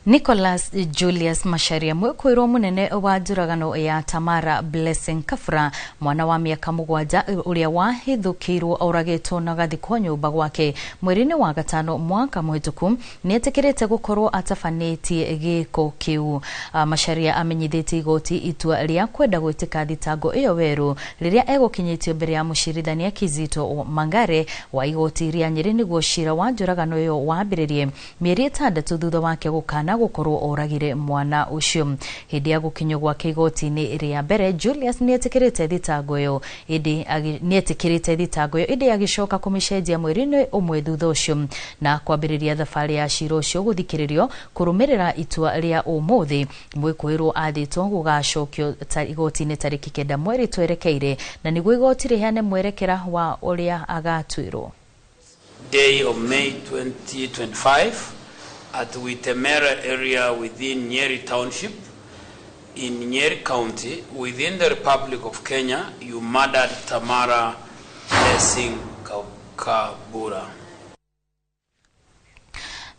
Nicholas Julius Macharia mwĩkũĩrwo mũnene wa njũragano ya Tamara Blessing Kafra, mwana wa mĩaka 7 ũrĩa wahithũkĩirwo oragĩtwo na gathikwo nyũmba gwake mweri-inĩ wa gatano mwaka mũhĩtũku, nĩetĩkĩrĩte gũkorwo atabanĩtie gĩko kĩu. Macharia amenyithĩtie igoti itua rĩa kwenda gwĩtĩka thitango ĩyo werũ rĩrĩa egũkinyĩtio mbere ya mũcirithania Kizito Mangare wa igoti rĩa Nyĩrĩ nĩguo cira wa njũragano ĩyo wambĩrĩrie mĩeri 6 thutha wake gũkana gũkorwo oragire mwana ũcio. Hĩndĩ ya gũkinyio gwake igoti-inĩ rĩa mbere, Julius nĩetĩkĩrĩte thitango ĩyo ĩndĩ agĩcoka kũmĩcenjia mweri-inĩ ũmwe thutha ũcio na kwambĩrĩria thabarĩ ya cira ũcio gũthikĩrĩrio kũrũmĩrĩra itua rĩa ũmũthĩ. Mwĩkũĩrwo athĩtwo gũgacokio igoti-inĩ tarĩki 9 mweri twerekeire, na nĩguo igoti rĩheane mwerekera wa ũrĩa agatuĩrwo. Day of May 2025 at Witemera area within Nyeri Township in Nyeri County within the Republic of Kenya, you murdered Tamara Blessing Kabura.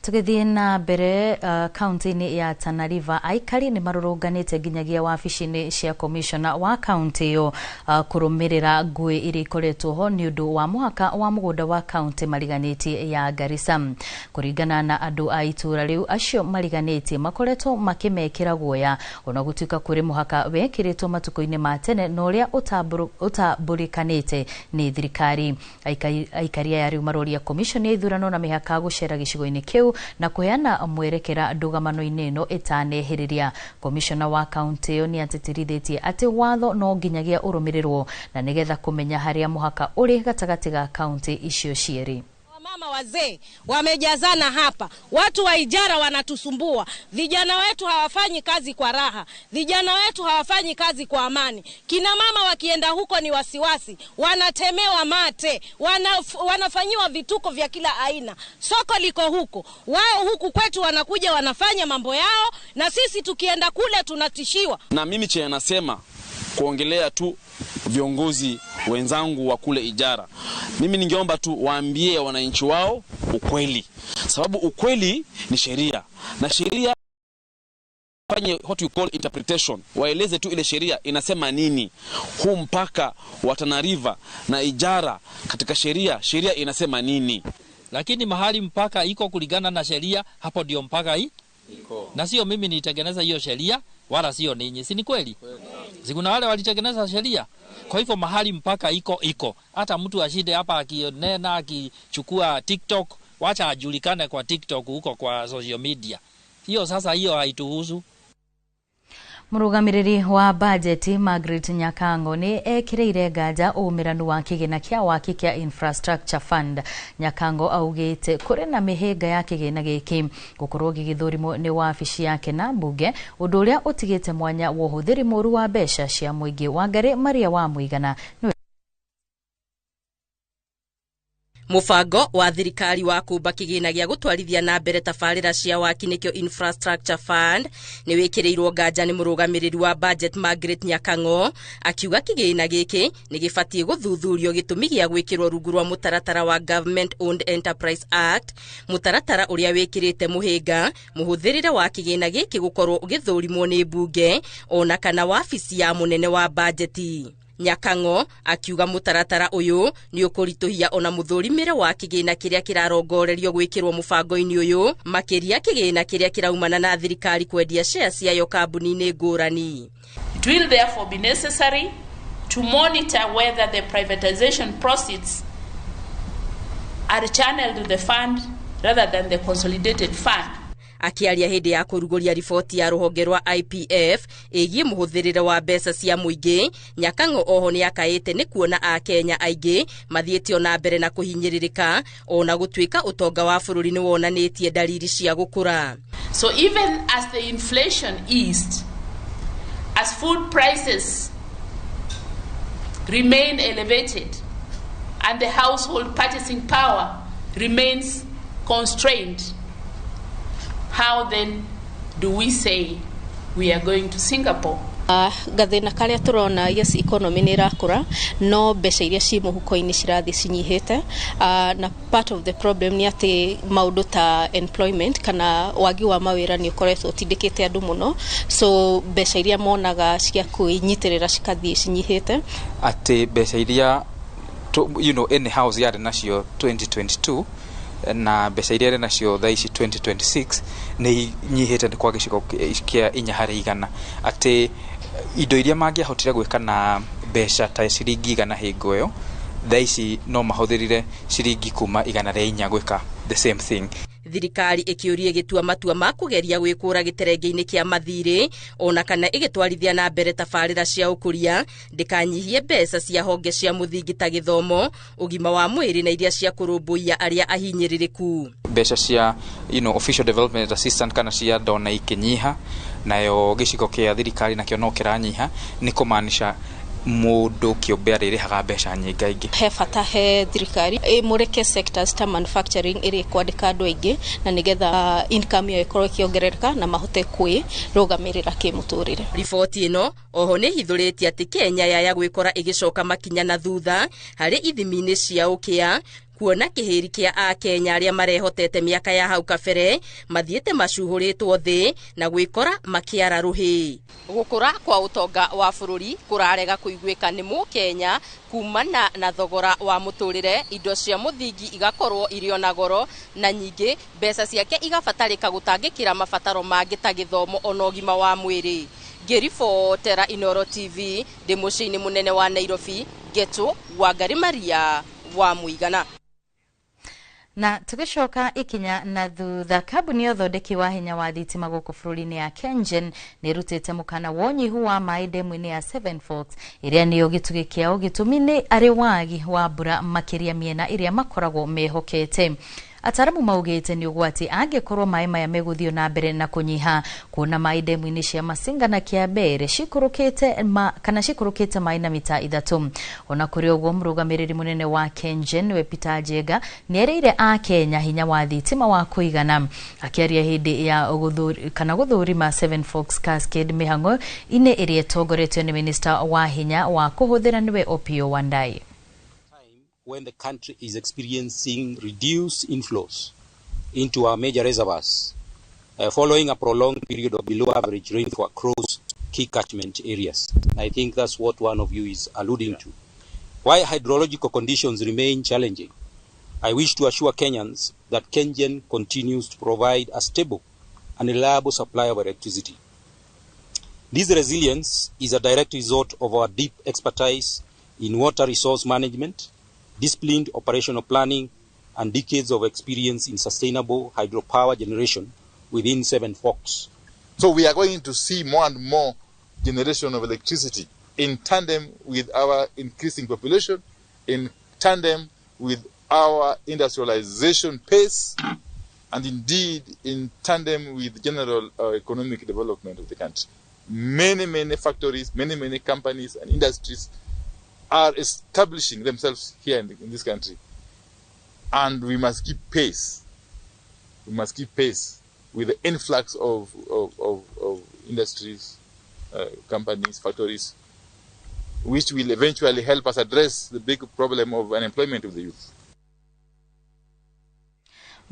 Tũgĩthiĩ na mbere, kaunti-inĩ ya Tana River aikari nĩ marũrũnganĩte nginyagia wabici-inĩ cia komishona wa kaunti ĩyo, kũrũmĩrĩra ngũĩ iria ikoretwo ho nĩ ũndũ wa mũhaka wa mũgũnda wa kaunti mariganĩtie ya Garissa. Kũringana na andũ a itũũra rĩu, acio mariganĩtie makoretwo makĩmekĩra guoya ona gũtuĩka kũrĩ mũhaka wekĩrĩtwo matukũ-inĩ ma tene na ũrĩa ũtambũrĩkanĩte nĩ thirikari. Aikari aya rĩu maroria komishoni ya ithurano na mĩhaka gũcera gĩcigo-inĩ kĩu na kũheana mwerekera ndũgamano-inĩ ĩno ĩtanehĩrĩria. Komishona wa kaunti ĩyo nĩ atĩtĩrithĩtie atĩ watho no nginyagia ũrũmĩrĩrwo na nĩgetha kũmenya harĩa mũhaka ũrĩ gatagatĩ ga kaunti icio cierĩ. Mama wazee wamejazana hapa, watu wa ijara wanatusumbua, vijana wetu hawafanyi kazi kwa raha, vijana wetu hawafanyi kazi kwa amani. Kina mama wakienda huko ni wasiwasi, wanatemewa mate, wanafanyiwa vituko vya kila aina. Soko liko huko, wao huku kwetu wanakuja wanafanya mambo yao, na sisi tukienda kule tunatishiwa. Na mimi chenye nasema kuongelea tu viongozi wenzangu wa kule ijara, mimi ningeomba tu waambie wananchi wao ukweli, sababu ukweli ni sheria, na sheria fanye what you call interpretation, waeleze tu ile sheria inasema nini. Huu mpaka wa Tana River na ijara katika sheria inasema nini? Lakini mahali mpaka iko kulingana na sheria, hapo ndio mpaka iko. Na sio mimi nitengeneza hiyo sheria wala sio ninyi, si ni kweli? Si kuna wale walitengeneza sheria? Kwa hivyo mahali mpaka iko. Hata mtu ashinde hapa akinena, akichukua TikTok, wacha ajulikane kwa TikTok huko kwa social media. Hiyo sasa hiyo haituhusu. Mũrũgamĩrĩri wa bajeti Margaret Nyakango nĩ ekĩrĩire nganja ũmĩranu wa kĩgĩna kĩa waki kĩa Infrastructure Fund. Nyakango augĩte kũrĩ na mĩhĩnga ya kĩgĩna gĩkĩ gũkorwo gĩgĩthũrimwo nĩ wabici yake na mbunge, ũndũ ũrĩa ũtigĩte mwanya wa ũhũthĩri mũru wa mbeca cia mũingĩ. Wangari Maria wa Mũigana. Mũbango wa thirikari wa kũmba kĩgĩna gĩa gũtwarithia na mbere tabarĩra cia waki nĩkĩo Infrastructure Fund nĩ wĩkĩrĩirwo nganja nĩ mũrũgamĩrĩri wa budget Margaret Nyakango, akiuga kĩgĩna gĩkĩ nĩ gĩbatiĩ gũthuthurio gĩtũmi gĩa gwĩkĩrwo rungu rwa mũtaratara wa Government Owned Enterprise Act, mũtaratara ũrĩa wĩkĩrĩte mũhĩnga mũhũthĩrĩre wa kĩgĩna gĩkĩ gũkorwo ũgĩthũrimwo nĩ mbunge ona kana wabici ya mũnene wa bajeti. Nyakango akiuga mũtaratara ũyũ nĩ ũkũritũhia ona mũthũrimĩre wa kĩgĩna kĩrĩa kĩrarongorerio gwĩkĩrwo mũbango-inĩ ũyũ, makĩria kĩgĩna kĩrĩa kĩraumana na thirikari kwendia share ciayo kambuni-inĩ ngũrani. It will therefore be necessary to monitor whether the privatization proceeds are channeled to the fund rather than the consolidated fund. Akiaria hĩndĩ ya kũrugũria riboti ya rũhonge rwa IPF ĩgiĩ mũhũthĩrĩre wa mbeca cia mũingĩ, Nyakango oho nĩ akaĩte nĩ kuona Akenya aingĩ mathiĩte ona mbere na kũhinyĩrĩrĩka ona gũtuĩka ũtonga wa bũrũri nĩ wonanĩtie dalili cia gũkũra. So even as the inflation eased, as food prices remain elevated and the household purchasing power remains constrained, how then do we say we are going to Singapore? Gathĩna karĩa tũrona, yes, economy nĩ ĩrakũra, no mbeca iria ci mũhuko-inĩ cirathiĩ cinyihĩte, na part of the problem nĩ atĩ maũndũ ta employment kana wagi wa mawĩra nĩ ũkoretwo ũtindĩkĩte andũ mũno, so mbeca iria monaga cia kwĩnyitĩrĩra cikathiĩ cinyihĩte. Atĩ mbeca iria in house yarĩ nacio 2022 na mbeca iria ĩrĩ nacio thaa ici 2026 nĩ inyihĩte kwa gĩcigo kĩa 4%, atĩ indo iria mangĩahotire gwĩka na mbeca ta ciringi 100 hingo ĩyo, thaa ici no mahũthĩrire ciringi kuma 104 gwĩka the same thing. Thirikari ĩkĩũria ĩgĩtua matua ma kũgeria gwĩkũra gĩterenge-inĩ kĩa mathirĩ ona kana ĩgĩtwarithia na mbere tabarĩra cia ũkũria ndĩkanyihie mbeca cia honge cia mũthingi ta gĩthomo, ũgima wa mwĩrĩ na iria cia kũrũmbũiya arĩa ahinyĩrĩrĩku. Mbeca cia official development assistant kana cia dona ikĩnyiha, nayo gĩcigo kĩa thirikari nakĩo no kĩranyiha, nĩ kũmaanisha mũndũ kĩũmbe arĩrĩhaga mbeca nyingaingĩ. He bata he thirikari ĩmũrĩke sectors ta manufacturing ĩrĩa ĩkwandĩka andũ aingĩ, na nĩgetha income yao ĩkorwo ĩkĩongerereka na mahote kwĩrũgamĩrĩra kĩmũtũrĩre. Riboti ĩno oho nĩ ĩhithũrĩtie atĩ Kenya yaya gwĩkora ĩgĩcoka makinya na thutha harĩ ithimi-inĩ cia ũkĩa, Kuona kĩhĩri kĩa Akenya arĩa marehotete mĩaka ya hau kabere mathiĩte macuhũrĩtwo thĩ na gwĩkora makĩara rũhĩ. Gũkũra kwa ũtonga wa bũrũri kũrarega kũiguĩka nĩ mũkenya kumana na thogora wa mũtũrĩre, indo cia mũthingi igakorwo irĩ ona goro na nyingĩ mbeca ciake igabatarĩka gũtangĩkĩra mabataro mangĩ ta gĩthomo ona ũgima wa mwĩrĩ. Ngĩribotera Inooro TV ndĩ mũciĩ-inĩ mũnene wa Nairobi, Ngeto Wangari Maria wa Mũigana. Na tugicoka ikinya na thutha, kambuni ya ũthondeki wa hinya wa thitima gũkũ bũrũri-inĩ ya KenGen nĩ ĩrutĩte mũkana wa ũnyihu wa maĩ ndemu-inĩ ya Seven Forks ĩrĩa nĩyo gĩtugĩ kĩao, gĩtũmi nĩ arĩ wagi wa mbura makĩria mĩena ĩrĩa makoragwo mehokete. Ataramu maugĩte nĩ ũgwati angĩkorwo maĩ maya megũthiĩ na mbere na kũnyiha, kuona maĩ ndemu-inĩ cia Masinga na Kĩambere cikũrũkĩte kana cikũrũkĩte maĩ na mita 3. Ona kũrĩ ũguo, mũrũgamĩrĩri mũnene wa KenGen nĩwe Peter Njenga nĩerĩire Akenya hinya wa thitima wa kũigana. Akĩaria hĩndĩ ya gũthũrima Seven Forks Cascade mĩhang'o-inĩ ĩrĩa ĩtongoretio nĩ minista wa hinya wa kũhũthĩra nĩwe Opiyo Wandayi. When the country is experiencing reduced inflows into our major reservoirs, following a prolonged period of below average rainfall across key catchment areas. I think that's what one of you is alluding to. While hydrological conditions remain challenging, I wish to assure Kenyans that KenGen continues to provide a stable and reliable supply of electricity. This resilience is a direct result of our deep expertise in water resource management, disciplined operational planning, and decades of experience in sustainable hydropower generation within Seven Forks. So we are going to see more and more generation of electricity in tandem with our increasing population, in tandem with our industrialization pace, and indeed in tandem with general economic development of the country. Many, many factories, many, many companies and industries are establishing themselves here in this country, and we must keep pace. We must keep pace with the influx of industries, companies, factories, which will eventually help us address the big problem of unemployment of the youth.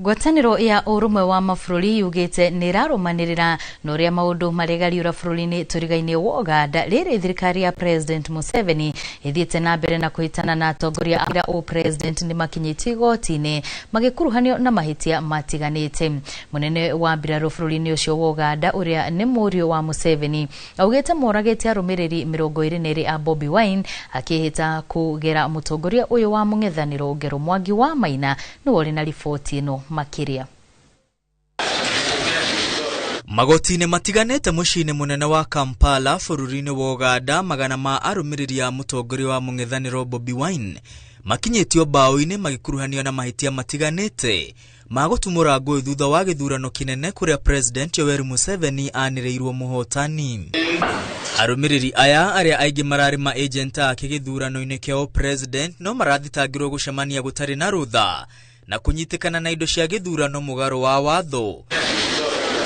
Ngwatanĩro ya ũrũmwe wa mabũrũri yugĩte nĩ ĩrarũmanĩrĩra na ũrĩa maũndũ maregariũra bũrũri-inĩ tũriga-inĩ wa Uganda rĩrĩ thirikari ya President Museveni ĩthiĩte na mbere na kũhĩtana na atongoria a o President nĩ makinyĩtio igoti-inĩ magĩkuruhanio na mahĩtia matiganĩte. Mũnene wa mbirarũ bũrũri-inĩ ũcio wa Uganda ũrĩa nĩ mũriũ wa Museveni augĩte moragĩte arũmĩrĩri 22 a Bobi Wine akĩhĩta kũgera mũtongoria ũyũ wa mũng'ethanĩro Ngero Mwangi wa Maina nĩwe ũrĩ na riboti ĩno makiria. Magoti-inĩ matiganĩte mũciĩ-inĩ mũnene wa Kampala bũrũri-inĩ wa Uganda, magana ma arũmĩrĩri a mũtongoria wa mũng'ethanĩro Bobi Wine makinyĩtio mbaũ-inĩ magĩkuruhanio na mahĩtia matiganĩte ma gũtumũra ngũĩ thutha wa gĩthurano kĩnene kũrĩa President Yoweri Museveni anĩrĩirwo mũhotani. Arũmĩrĩri aya arĩa aingĩ mararĩ ma agent ake gĩthurano-inĩ kĩa president no marathitangĩrwo gũcemania gũtarĩ na rũtha na kũnyitĩkana na indo cia gĩthurano mũgarũ wa watho.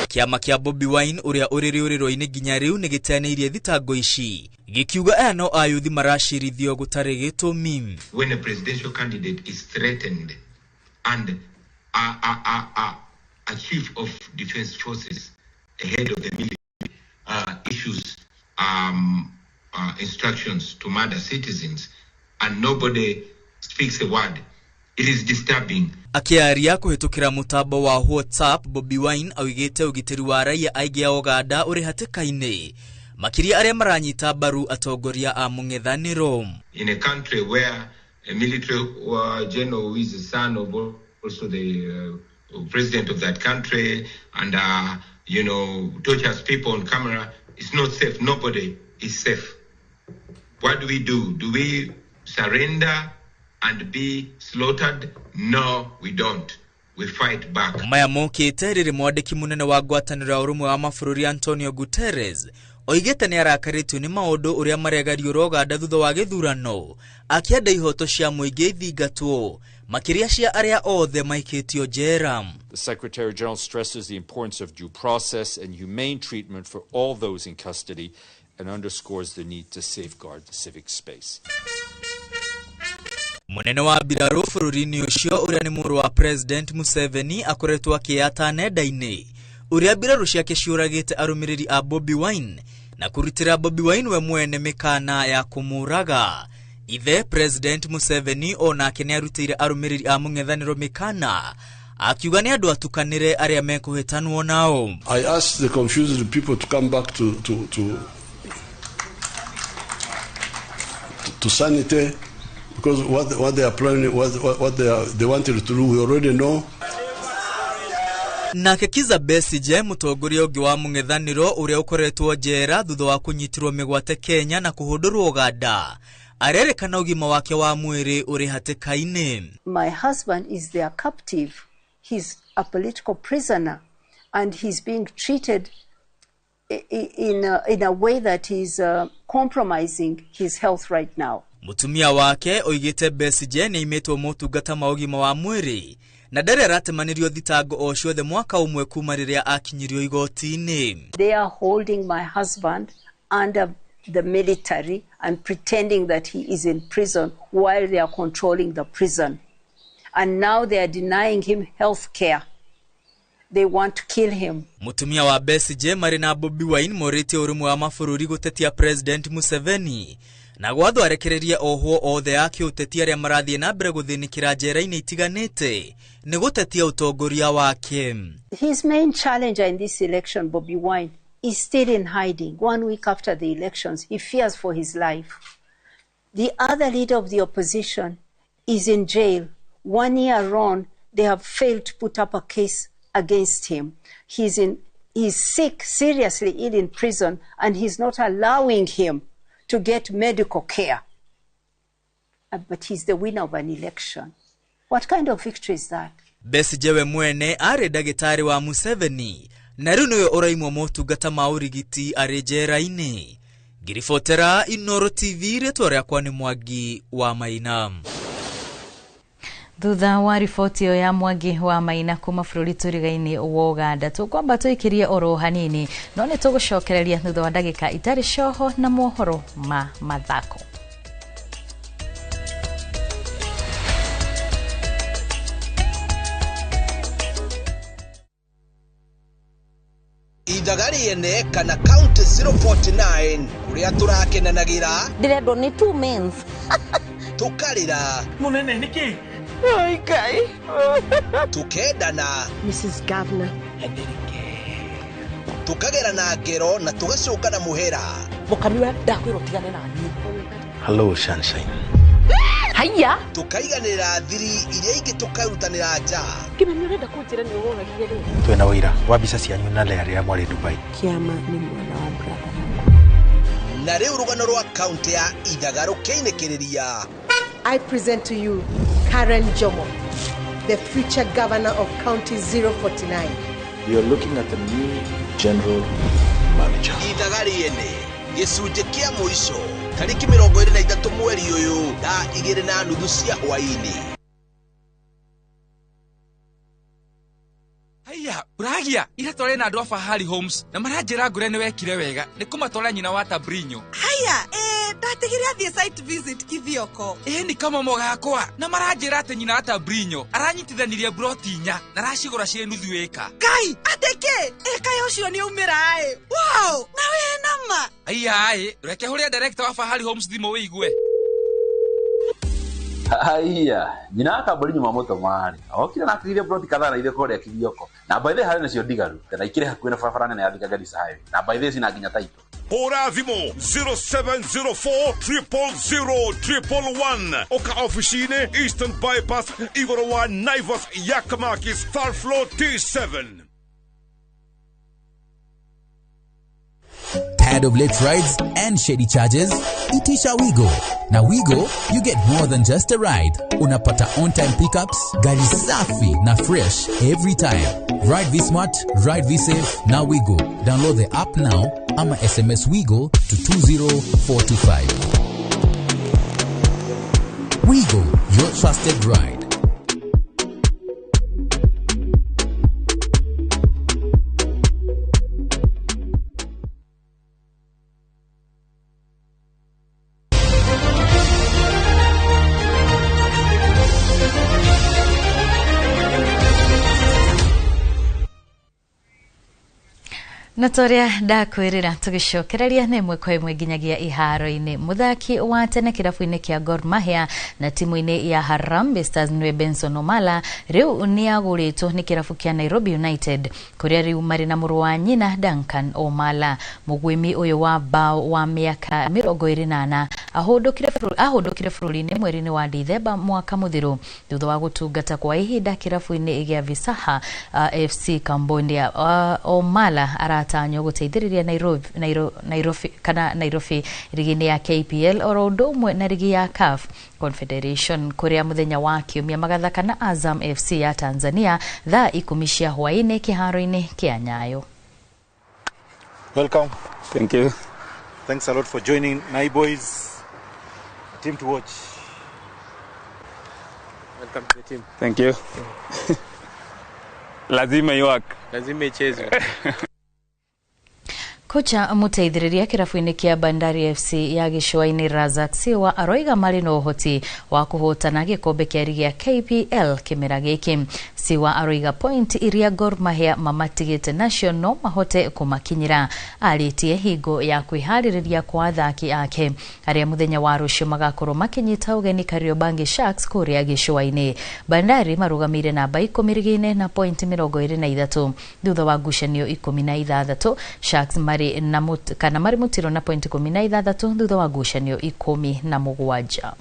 Kĩama kĩa Bobi Wine ũrĩa ũrĩ rĩũrĩro-inĩ nginya rĩu nĩ gĩteanĩirie thitango ici, gĩkiuga aya no ayuthi maracirithio gũtarĩ gĩtũmi. When a presidential candidate is threatened and a chief of defense forces, a head of the military, issues instructions to murder citizens and nobody speaks a word, it is disturbing. Akĩaria kũhĩtũkĩra mũtambo wa WhatsApp, Bobi Wine augĩte ũgitĩri wa raia aingĩ a Uganda ũrĩ hatĩka-inĩ, makĩria arĩa maranyita mbaru atongoria a mũng'ethanĩro. In a country where a military general who is the son of also the president of that country and tortures people on camera, it's not safe. Nobody is safe. What do we do? Do we surrender and be slaughtered? No, we don't. We fight back. Maya mokĩte rĩrĩ mwandĩki mũnene wa ngwatanĩro ya ũrũmwe wa mabũrũri Antonio Guterres oigĩte nĩ arakarĩtio nĩ maũndũ ũrĩa maregariũra Uganda thutha wa gĩthurano, akĩenda ihoto cia mũingĩ ithingatwo makĩria cia arĩa othe maikĩtio njera. The Secretary General stresses the importance of due process and humane treatment for all those in custody and underscores the need to safeguard the civic space. Munene wa mbirarũ bũrũri-inĩ ũcio ũrĩa nĩ mũrũ wa President Museveni akoretwo akĩyata nenda-inĩ ũrĩa mbirarũ ciake ciũragĩte arũmĩrĩri a Bobi Wine na kũrutĩra Bobi Wine we mwene mĩkana ya kũmũraga. Ithe President Museveni onake nĩ arutĩire arũmĩrĩri a mũng'ethanĩro mĩkana akiuga nĩ andũ atukanĩre arĩa mekũhĩtanwo nao. I asked the confused people to come back to sanity, because what they are planning, what they wanted to do, we already know. Nake Kizza Besigye mũtongoria ũngĩ wa mũng'ethanĩro ũrĩa ũkoretwo njera thutha wa kũnyitirwo mĩgwate Kenya na kũhũndũrwo Uganda arerekana ũgima wake wa mwĩrĩ ũrĩ hatĩka-inĩ. My husband is their captive. He's a political prisoner, and he's being treated in a way that is compromising his health right now. Mũtumia wake oigĩte Besigye nĩaimĩtwo motungata ma ũgima wa mwĩrĩ na ndarĩ aratemanĩrio thitango o ciothe mwaka ũmwe kuma rĩrĩa akinyirio igoti-inĩ. They are holding my husband under the military and pretending that he is in prison while they are controlling the prison. And now they are denying him health care. They want to kill him. Mũtumia wa Besigye marĩ na Bobi Wine morĩtie ũrũmwe wa mabũrũri gũtetia President Museveni na gwatho arekererie ohwo othe a kĩũteti arĩa marathiĩ na mbere gũthĩnĩkĩra njera-inĩ itiganĩte nĩ gũtetia ũtongoria wake. His main challenger in this election, Bobi Wine, is still in hiding. 1 week after the elections, he fears for his life. The other leader of the opposition is in jail. 1 year on, they have failed to put up a case against him. He's sick, seriously ill in prison, and he's not allowing him to get medical care. But he's the winner of an election. What kind of victory is that? Besigye we mwene arĩ ndagĩtarĩ wa Museveni na rĩu nĩwe ũraimwo motungata ma ũrigiti arĩ njera-inĩ. Ngĩribotera Inooro TV, rĩtwa rĩakwa nĩ Mwangi wa Maina. Thutha wa riboti ĩyo ya Mwangi wa Maina kuma bũrũri tũrigainĩ wa Uganda, tũkwamba tũikĩrie oro hanini, no nĩ tũgũcokereria thutha wa ndagĩka itarĩ coho na mohoro ma mathako. Ithaga rĩene kana county 049 kũrĩa tũrakenanagĩra. Ndĩrendwo nĩ two mens. Tũkarĩra. Mũnene nĩkĩ? Oi Ngai. Tukendana. Mrs. Governor. Tukagerana ngero na tũgacũngana mũhera. Mũkamiwe ndakwĩrwo tigane na niĩ. Hello sunshine. Haiya. Tukaiganĩra thiri iria ingĩ tũkarutanĩra nja. Kĩmeni ũrenda kũnjĩra nĩ ũroragire rĩ? Twĩna ũira wa mbica cianyu na Lea rĩrĩa mwarĩ Dubai. Kĩama nĩ mwana wa brother. Na rĩu rũgano rwa kaunti ya Ithaga rũkĩinĩkĩrĩria. I present to you Karen Jomo, the future governor of County 049. You're looking at the new general manager. Ithaga rĩene gĩcunjĩ kĩa mũico tarĩki 23 mweri ũyũ thaa 2:30 cia hwaĩ-inĩ. Haiya, uragia ira tware na andũ a Fahari Homes na maranjĩra ngũre nĩ wekire wega nĩ kũmatwara nyina wa Tabrinyo. Haiya, ndatigire athiĩ site visit Kithioko. Nĩ kamomo gakwa na maranjĩra atĩ nyina wa Tabrinyo aranyitithanirie broti 4 na aracigũra cirĩ nuthu ĩka. Ngai, atĩ kĩ? Ĩka ũcio nĩ aumĩra ĩ. Wow, na wĩ nama. Haiya ĩ, reke hũrĩre director wa Fahari Homes thimũ wĩigue. Haiya, nyina wa Tabrinyo mamũtũma-rĩ, okire na akĩgĩria broti kadhaa na ithuĩ kũrĩa Kithioko. Na by the way harĩ nacio ndigaru, na ikĩrĩ hakuhĩ na barabara nene ya Thika Garissa Highway. Na by the way cina nginya title. Hũra thimũ 0704 000 111 oka ofici-inĩ Eastern Bypass igũrũ wa Naivas Yakamakis third floor T7. Tired of late rides and shady charges? Itisha Wigo. Na Wigo, you get more than just a ride. Unapata on-time pickups, gari safi na fresh every time. Ride V-Smart, ride V-Safe, na Wigo. Download the app now ama SMS Wigo to 20425. Wigo, your trusted ride. Na toria ndakwirira tugicokereria na imwe kwa imwe nginyagia iharo-ini. Muthaki wa tene kirabu-ini kia Gor Mahia na timu-ini ya Harambee Stars niwe Benson Omala riu niaguritwo ni kirabu kia Nairobi United kuria riu mari na muru wa nyina Duncan Omala. Mugwimi uyu wa bao wa miaka 24 ahundukire bururi-ini mweri-ini wa Dithemba mwaka muthiru thutha wa gutungata kwa ihinda kirabu-ini gia Visaha FC Cambodia. Omala aratanywo guteithĩrĩria Nairobi rigi-inĩ ya KPL oro ũndũ ũmwe na rigi ya CAF Confederation kuria muthenya wa kiumia magathaka na Azam FC ya Tanzania thaa 10 cia hwaĩ-inĩ kĩharo-inĩ kĩa Nyayo. Welcome. Thank you. Thanks a lot for joining Nai Boys. Team to watch. Welcome to the team. Thank you. Lazima iwork. Lazima ichezwe. Kocha muteithĩrĩria kĩrabu-inĩ kĩa Bandari FC ya gĩcũa-inĩ Razak Siwa aroiga marĩ na ũhoti wa kũhotana gĩkombe kĩa rigi ya KPL kĩmera gĩkĩ. Siwa aroiga point iria Gor Mahia mamatigĩte nacio no mahote kũmakinyĩra. Arĩtie hingo ya kwĩharĩrĩria kwa athaki ake arĩa mũthenya wa rũciũ magakorwo makĩnyita ũgeni Kariobangi Sharks kũrĩa gĩcũa-inĩ. Bandari marũgamĩire namba 10 rigi-inĩ na point 23 thutha wa ngucanio 16. Sharks marĩ na kana marĩ mũtiro na point 16 thutha wa ngucanio 17.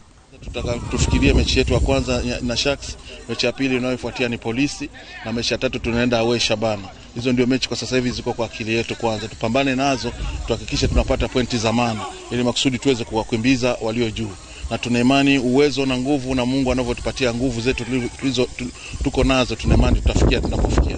Tutaka tufikirie mechi yetu ya kwanza na Sharks, mechi ya pili inayofuatia ni Polisi na mechi ya tatu tunaenda away Shabana. Hizo ndio mechi kwa sasa hivi ziko kwa akili yetu. Kwanza tupambane nazo, tuhakikishe tunapata pointi za maana ili makusudi tuweze kuwakimbiza walio juu. Na tuna imani uwezo na nguvu na Mungu anavyotupatia nguvu zetu tulizo tuko nazo, tuna imani tutafikia tunapofikia.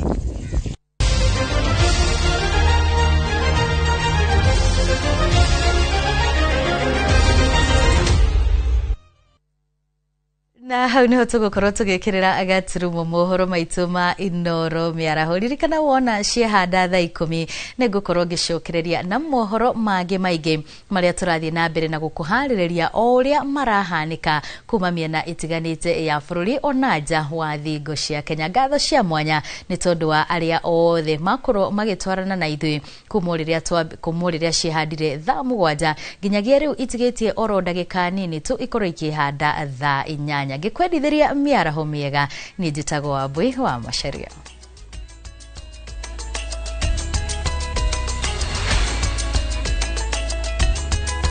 Na hau niho tugukorwo tugikirira gaturumo mohoro maitu ma Inoro mĩaraho. Ririkana wona ciehanda thaa 10 nĩngũkorwo ngĩcokereria na mohoro mangĩ maingĩ marĩa tũrathiĩ na mbere na gũkũharĩrĩria o ũrĩa marahanĩka kuma mĩena ĩtiganĩte ya bũrũri ona nja wa thingo cia Kenya. Ngatho cia mwanya nĩ tondũ wa arĩa othe makorwo magĩtwarana na ithuĩ kuma rĩrĩa ciĩhandire thaa 7 nginyagia rĩu itigĩtie oro ndagĩka nini tu ikorwo ikĩhanda thaa 8. Ngikwendithiria mĩaraho mĩega. Niĩ njĩtagwo Wambui wa Macharia.